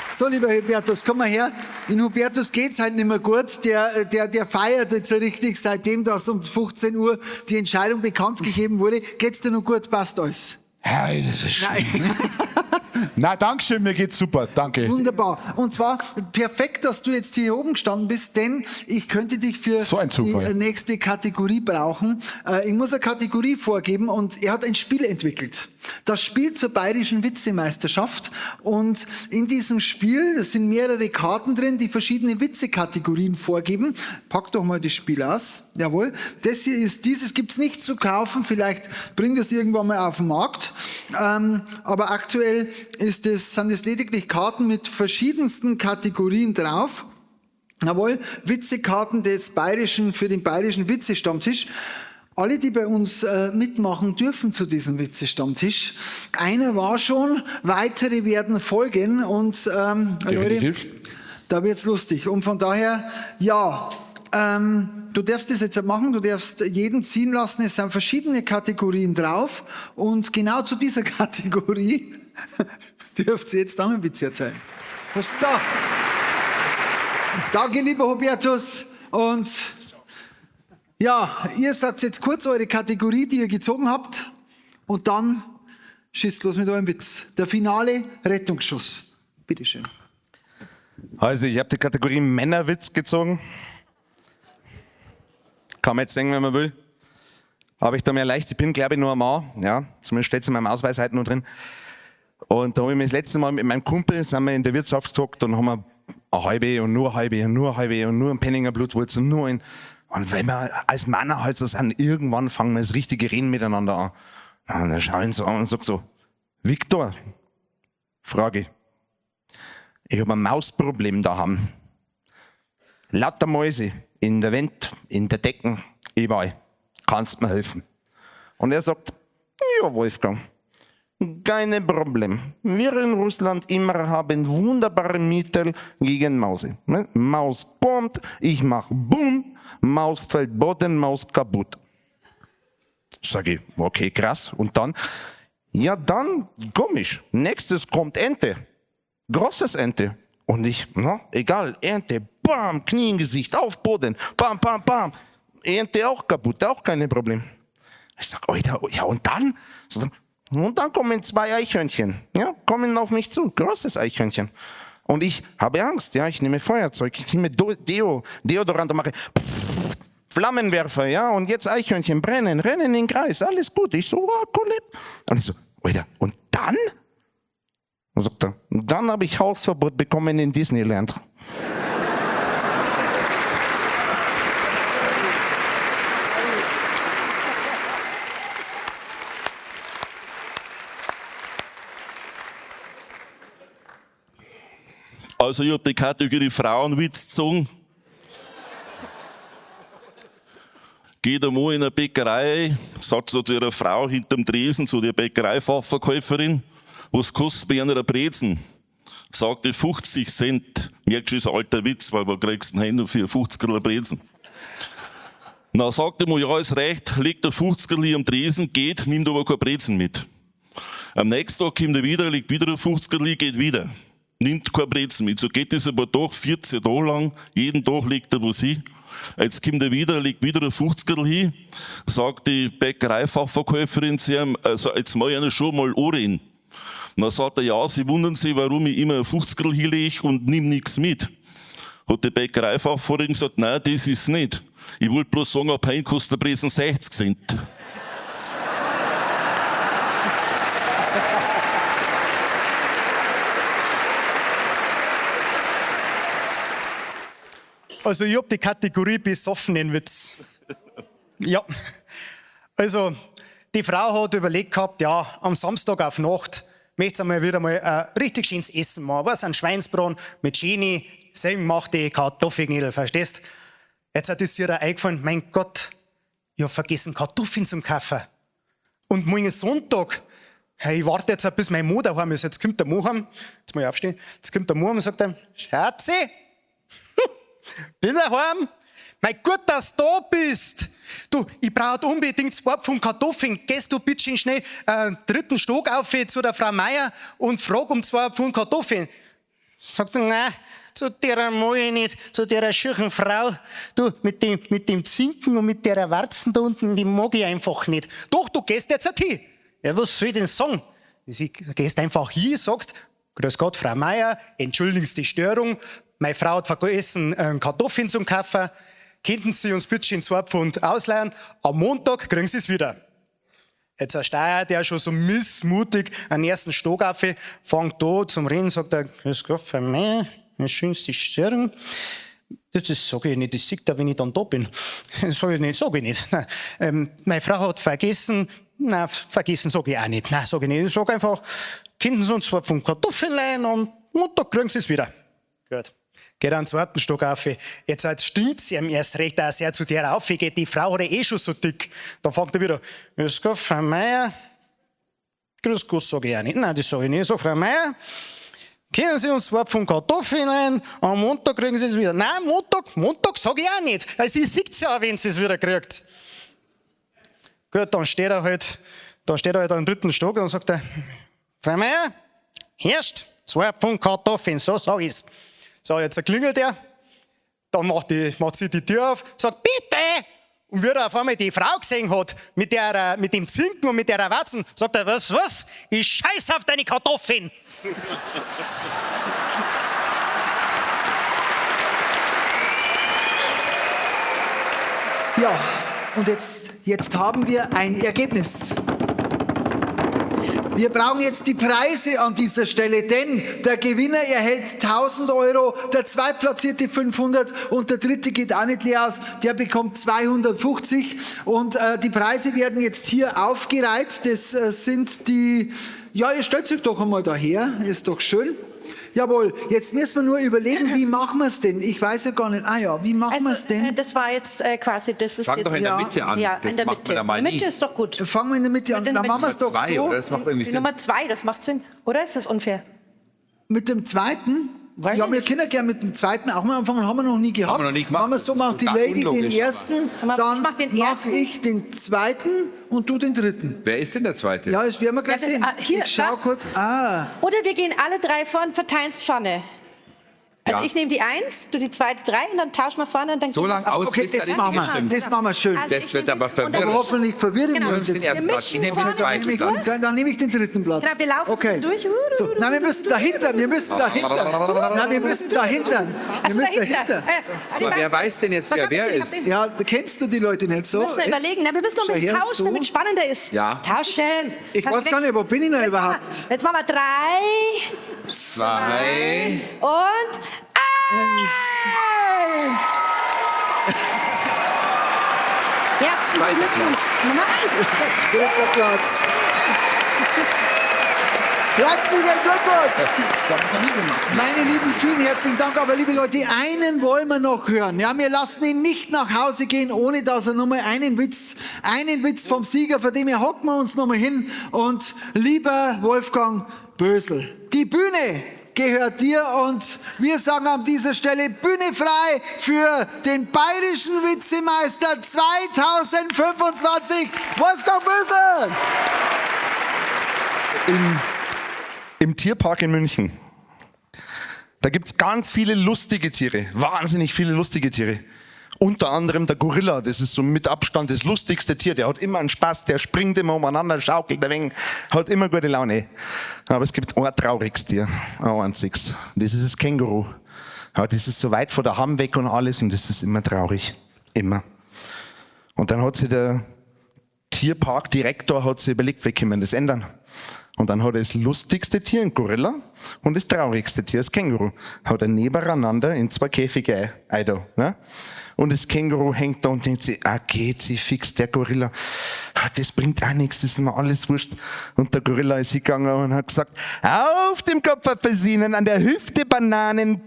So, lieber Hubertus, komm mal her. In Hubertus geht's halt nicht mehr gut. Der feiert jetzt so richtig, seitdem das um 15 Uhr die Entscheidung bekannt gegeben wurde. Geht's dir noch gut? Passt alles? Herr, das ist schön. Na, danke schön, mir geht's super, danke. Wunderbar. Und zwar perfekt, dass du jetzt hier oben gestanden bist, denn ich könnte dich für So ein Zufall. die nächste Kategorie brauchen. Ich muss eine Kategorie vorgeben und er hat ein Spiel entwickelt. Das Spiel zur bayerischen Witzemeisterschaft. Und in diesem Spiel, es sind mehrere Karten drin, die verschiedene Witzekategorien vorgeben. Pack doch mal das Spiel aus. Jawohl. Das hier ist dieses, gibt's nicht zu kaufen. Vielleicht bringt es irgendwann mal auf den Markt. Aber aktuell sind es lediglich Karten mit verschiedensten Kategorien drauf. Jawohl, Witzekarten des bayerischen, für den bayerischen Witzestammtisch. Alle, die bei uns mitmachen dürfen zu diesem Witzestammtisch. Einer war schon, weitere werden folgen und Leute, Definitiv. da wird's lustig. Und von daher, ja, du darfst das jetzt machen, du darfst jeden ziehen lassen, es sind verschiedene Kategorien drauf und genau zu dieser Kategorie dürft ihr jetzt auch einen Witz erzählen. So. Danke, lieber Hubertus. Und ja, ihr sagt jetzt kurz eure Kategorie, die ihr gezogen habt. Und dann schießt los mit eurem Witz. Der finale Rettungsschuss. Bitteschön. Also, ich habe die Kategorie Männerwitz gezogen. Kann man jetzt denken, wenn man will. Aber ich da mir leicht, ich bin glaube ich nur ein Mann, ja, zumindest steht es in meinem Ausweis heute noch drin. Und da habe ich mich das letzte Mal mit meinem Kumpel, sind wir in der Wirtschaft gehockt und haben wir eine halbe und nur eine halbe und nur eine halbe und nur ein Penninger Blutwurz und nur ein. Und wenn wir als Männer halt so sind, irgendwann fangen wir das richtige Reden miteinander an. Und dann schaue ich ihn so an und sag so, Viktor, Frage, ich habe ein Mausproblem daheim. Lauter Mäuse in der Wand, in der Decken, überall. Kannst mir helfen? Und er sagt, ja, Wolfgang, keine Problem. Wir in Russland immer haben wunderbare Mittel gegen Mause. Ne? Maus kommt, ich mach Boom, Maus fällt Boden, Maus kaputt. Sag ich, okay, krass. Und dann? Ja, dann, komisch. Nächstes kommt Ente. Großes Ente. Und ich, na, egal, Ente, bam, Knie im Gesicht, auf Boden, bam, bam, bam. Ente auch kaputt, auch kein Problem. Ich sag, Alter, ja, und dann? Und dann kommen zwei Eichhörnchen, ja, kommen auf mich zu, großes Eichhörnchen. Und ich habe Angst, ja, ich nehme Feuerzeug, ich nehme Deo, Deodorant und mache pff, Flammenwerfer, ja, und jetzt Eichhörnchen brennen, rennen in den Kreis, alles gut. Ich so, oh, cool. Und ich so, Alter, und dann? Und sagt er, dann habe ich Hausverbot bekommen in Disneyland. Also ich habe die Kategorie Frauenwitz gezogen. Geht einmal in eine Bäckerei, sagt so zu ihrer Frau hinterm Tresen, zu der Bäckereifachverkäuferin, was kostet bei einer Brezen? Sagt die 50 Cent. Merkt schon, ist ein alter Witz, weil man kriegst einen Händler für 50 eine Brezen. Na, sagt er mal, ja, ist recht, legt der 50er am Tresen, geht, nimmt aber keine Brezen mit. Am nächsten Tag kommt er wieder, legt wieder ein 50er, geht wieder. Nimmt keine Brezen mit. So geht das aber doch 14 Tage lang. Jeden Tag legt er was hin. Jetzt kommt er wieder, legt wieder ein 50er hin, sagt die Bäckereifachverkäuferin zu ihm, also jetzt mach ich einer schon mal anreden. Dann sagt er, ja, Sie wundern sich, warum ich immer ein 50er hinlege und nimm nichts mit. Hat die Bäckereifachverkäuferin gesagt, nein, das ist nicht. Ich wollte bloß sagen, ab heute kostet der Brezen 60 Cent. Also ich hab die Kategorie besoffenen Witz. Ja. Also die Frau hat überlegt gehabt, ja, am Samstag auf Nacht möchte sie mal wieder mal ein richtig schönes Essen machen. Was, ein Schweinsbraten mit schönen, selbstgemachte Kartoffelknödel, verstehst? Jetzt hat es ihr da eingefallen, mein Gott, ich hab vergessen Kartoffeln zum kaufen. Und morgen ist Sonntag. Hey, ich warte jetzt, bis mein Mann daheim ist. Jetzt kommt der Mann heim. Jetzt muss ich aufstehen. Jetzt kommt der Mann heim und sagt er, Schatzi, bin daheim. Mein Gott, dass du da bist. Du, ich brauche unbedingt 2 Pfund Kartoffeln. Gehst du bitte schön schnell dritten Stock auf zu der Frau Meier und frag um 2 Pfund Kartoffeln. Sagt er, nein, zu der mag ich nicht, zu der schönen Frau. Du, mit dem Zinken und mit der Warzen da unten, die mag ich einfach nicht. Doch, du gehst jetzt hin. Ja, was soll ich denn sagen? Du gehst einfach hin, sagst, Grüß Gott, Frau Meier, entschuldigen Sie die Störung. Meine Frau hat vergessen, Kartoffeln zum kaufen. Könnten Sie uns bitte in 2 Pfund ausleihen? Am Montag kriegen Sie es wieder. Jetzt ein Steier, der schon so missmutig einen ersten Stock auf, fängt da zum Reden, sagt er, Grüß Gott, Frau Meier, eine schönste Störung. Das sag ich nicht, das sieht er, wenn ich dann da bin. Das sag ich nicht, sag ich nicht. Nein. Meine Frau hat vergessen, nein, vergessen sag ich auch nicht. Nein, sag ich nicht. Ich sag einfach, könnten Sie uns 2 Pfund Kartoffeln leihen und Montag kriegen Sie es wieder. Gut. Geht einen zweiten Stock auf. Jetzt stinkt's ihm erst recht, dass er zu der raufgeht. Die Frau hat ja eh schon so dick. Dann fängt er wieder, Grüß Gott, Frau Meier. Grüß Gott, sag ich auch nicht. Nein, das sag ich nicht. Ich sag, Frau Meier, können Sie uns 2 Pfund Kartoffeln leihen? Am Montag kriegen Sie es wieder. Nein, Montag sag ich auch nicht. Also, sie sieht's ja auch, wenn sie es wieder kriegt. Gut, dann steht er halt, dann steht er halt am dritten Stock und sagt er, Frau Meier, herrscht, 2 Pfund Kartoffeln, so sag ich's. So, jetzt klingelt er. Dann macht sie die Tür auf, sagt, bitte! Und wie er auf einmal die Frau gesehen hat, mit dem Zinken und mit der Watzen, sagt er, was, was? Ich scheiß auf deine Kartoffeln! Ja, und jetzt haben wir ein Ergebnis. Wir brauchen jetzt die Preise an dieser Stelle, denn der Gewinner erhält 1000 Euro, der Zweitplatzierte 500 und der Dritte geht auch nicht leer aus, der bekommt 250. Und die Preise werden jetzt hier aufgereiht. Das sind die, ja, ihr stellt sich doch einmal daher, ist doch schön. Jawohl, jetzt müssen wir nur überlegen, wie machen wir's denn? Ich weiß ja gar nicht. Ah ja, wie machen Also, wir's denn? Das war jetzt quasi, das ist Fang jetzt, doch in der Mitte an. Ja, Das in der macht man Mitte. ja mal In der Mitte nie. ist doch gut. Fangen wir in der Mitte an. Mit der Dann machen wir's Mitte. doch Zwei, so. oder? Das macht irgendwie Die Sinn. Nummer 2, das macht Sinn. Oder ist das unfair? Mit dem zweiten? Weiß ja, ich wir nicht. können gerne mit dem zweiten auch mal anfangen, haben wir noch nie gehabt. Haben wir noch nie gemacht. Machen wir so, Das ist macht die total Lady den unlogisch, ersten, Aber dann ich mach den mach ersten. ich den zweiten und du den dritten. Wer ist denn der Zweite? Ja, das werden wir gleich Ja, das- sehen. ah, hier, ich schau da. kurz. Ah, Oder wir gehen alle drei vor und verteilen es vorne. Also Ja. ich nehme die 1, du die zweite 3 und dann tauschen wir vorne und dann So geht lange das auch. aus, okay, bis der das Richtige machen wir. stimmt. Das machen wir schön. Also Das ich wird nehme aber den- und dann- verwirrend. Aber hoffentlich verwirren Genau. wir uns Den jetzt. ersten Wir Platz. Ich mischen nehme den vorne. zweiten Dann Platz. nehme ich den dritten Platz. Genau, wir laufen okay. durch. So, nein, wir müssen dahinter, wir müssen dahinter. Nein, wir müssen dahinter. Wir Also müssen dahinter. dahinter. Aber wer weiß denn jetzt, Was wer hab ich wer denn? Ich ist? hab den- Ja, kennst du die Leute nicht so? Wir müssen Jetzt überlegen. Na, wir müssen noch schau ein bisschen her, tauschen, so. damit es spannender ist. Ja. Tauschen. Ich weiß gar nicht, wo bin ich denn überhaupt? Jetzt machen wir 3, 2 und 1. Herzlichen Zweiter Glückwunsch. Nummer 1. Dritter Platz. Herzlichen Glückwunsch! Meine Lieben, vielen herzlichen Dank. Aber liebe Leute, einen wollen wir noch hören. Ja, wir lassen ihn nicht nach Hause gehen, ohne dass er nochmal einen Witz vom Sieger, von dem her hocken wir uns nochmal hin. Und lieber Wolfgang Bösel, die Bühne gehört dir und wir sagen an dieser Stelle Bühne frei für den bayerischen Witzemeister 2025, Wolfgang Bösel! Im Tierpark in München, da gibt's ganz viele lustige Tiere, wahnsinnig viele lustige Tiere. Unter anderem der Gorilla, das ist so mit Abstand das lustigste Tier, der hat immer einen Spaß, der springt immer umeinander, schaukelt ein wenig, hat immer gute Laune. Aber es gibt ein trauriges Tier, ein einziges. Das ist das Känguru. Ja, das ist so weit von der Hamm weg und alles und das ist immer traurig. Immer. Und dann hat sich der Tierparkdirektor hat sich überlegt, wie können wir das ändern? Und dann hat er das lustigste Tier, ein Gorilla, und das traurigste Tier, das Känguru, hat er nebeneinander in 2 Käfige eingetan, ne? Und das Känguru hängt da und denkt sich, ah, geht sie fix, der Gorilla, ah, das bringt auch nichts, das ist mir alles wurscht. Und der Gorilla ist hingegangen und hat gesagt, auf dem Kopf Apfelsinen, an der Hüfte Bananen,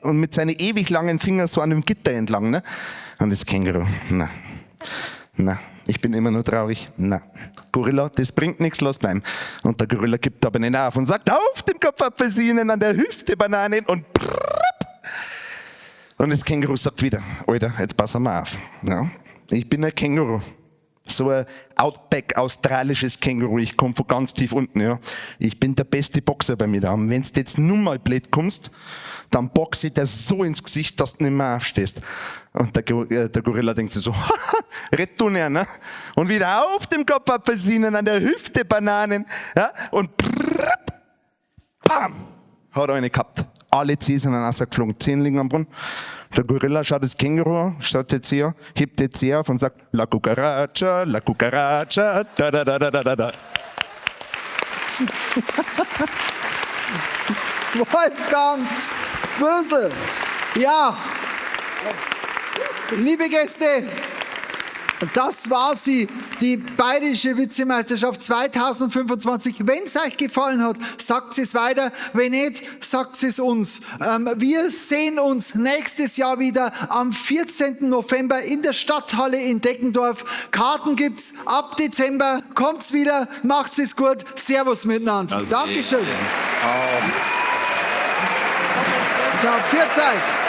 und mit seinen ewig langen Fingern so an dem Gitter entlang, ne? Und das Känguru, na, na, ich bin immer nur traurig, na, Gorilla, das bringt nichts, lass bleiben. Und der Gorilla gibt aber nicht auf und sagt, auf dem Kopf Apfelsinen, an der Hüfte Bananen und Und das Känguru sagt wieder, Alter, jetzt pass mal auf. Ja, ich bin ein Känguru. So ein Outback-australisches Känguru. Ich komm von ganz tief unten. Ja. Ich bin der beste Boxer bei mir da. Und wenn du jetzt nun mal blöd kommst, dann boxe ich dir so ins Gesicht, dass du nicht mehr aufstehst. Und der Gorilla denkt sich so, red du nicht, ne? Und wieder auf dem Kopf Apfelsinen, an der Hüfte Bananen. Ja, und bam, hat er eine gehabt. Alle Zehen sind rausgeflogen, 10 liegen am Brunnen. Der Gorilla schaut das Känguru an, schaut die Zehe an, hebt die Zehe auf und sagt, La cucaracha, la cucaracha, da da da da da da da. Wolfgang Bösel. Ja, liebe Gäste, das war sie, die Bayerische Witzemeisterschaft 2025. Wenn's euch gefallen hat, sagt es weiter. Wenn nicht, sagt es uns. Wir sehen uns nächstes Jahr wieder am 14. November in der Stadthalle in Deggendorf. Karten gibt's ab Dezember. Kommt's wieder, macht's es gut. Servus miteinander. Also, Dankeschön. ja. Ciao, pfiat euch.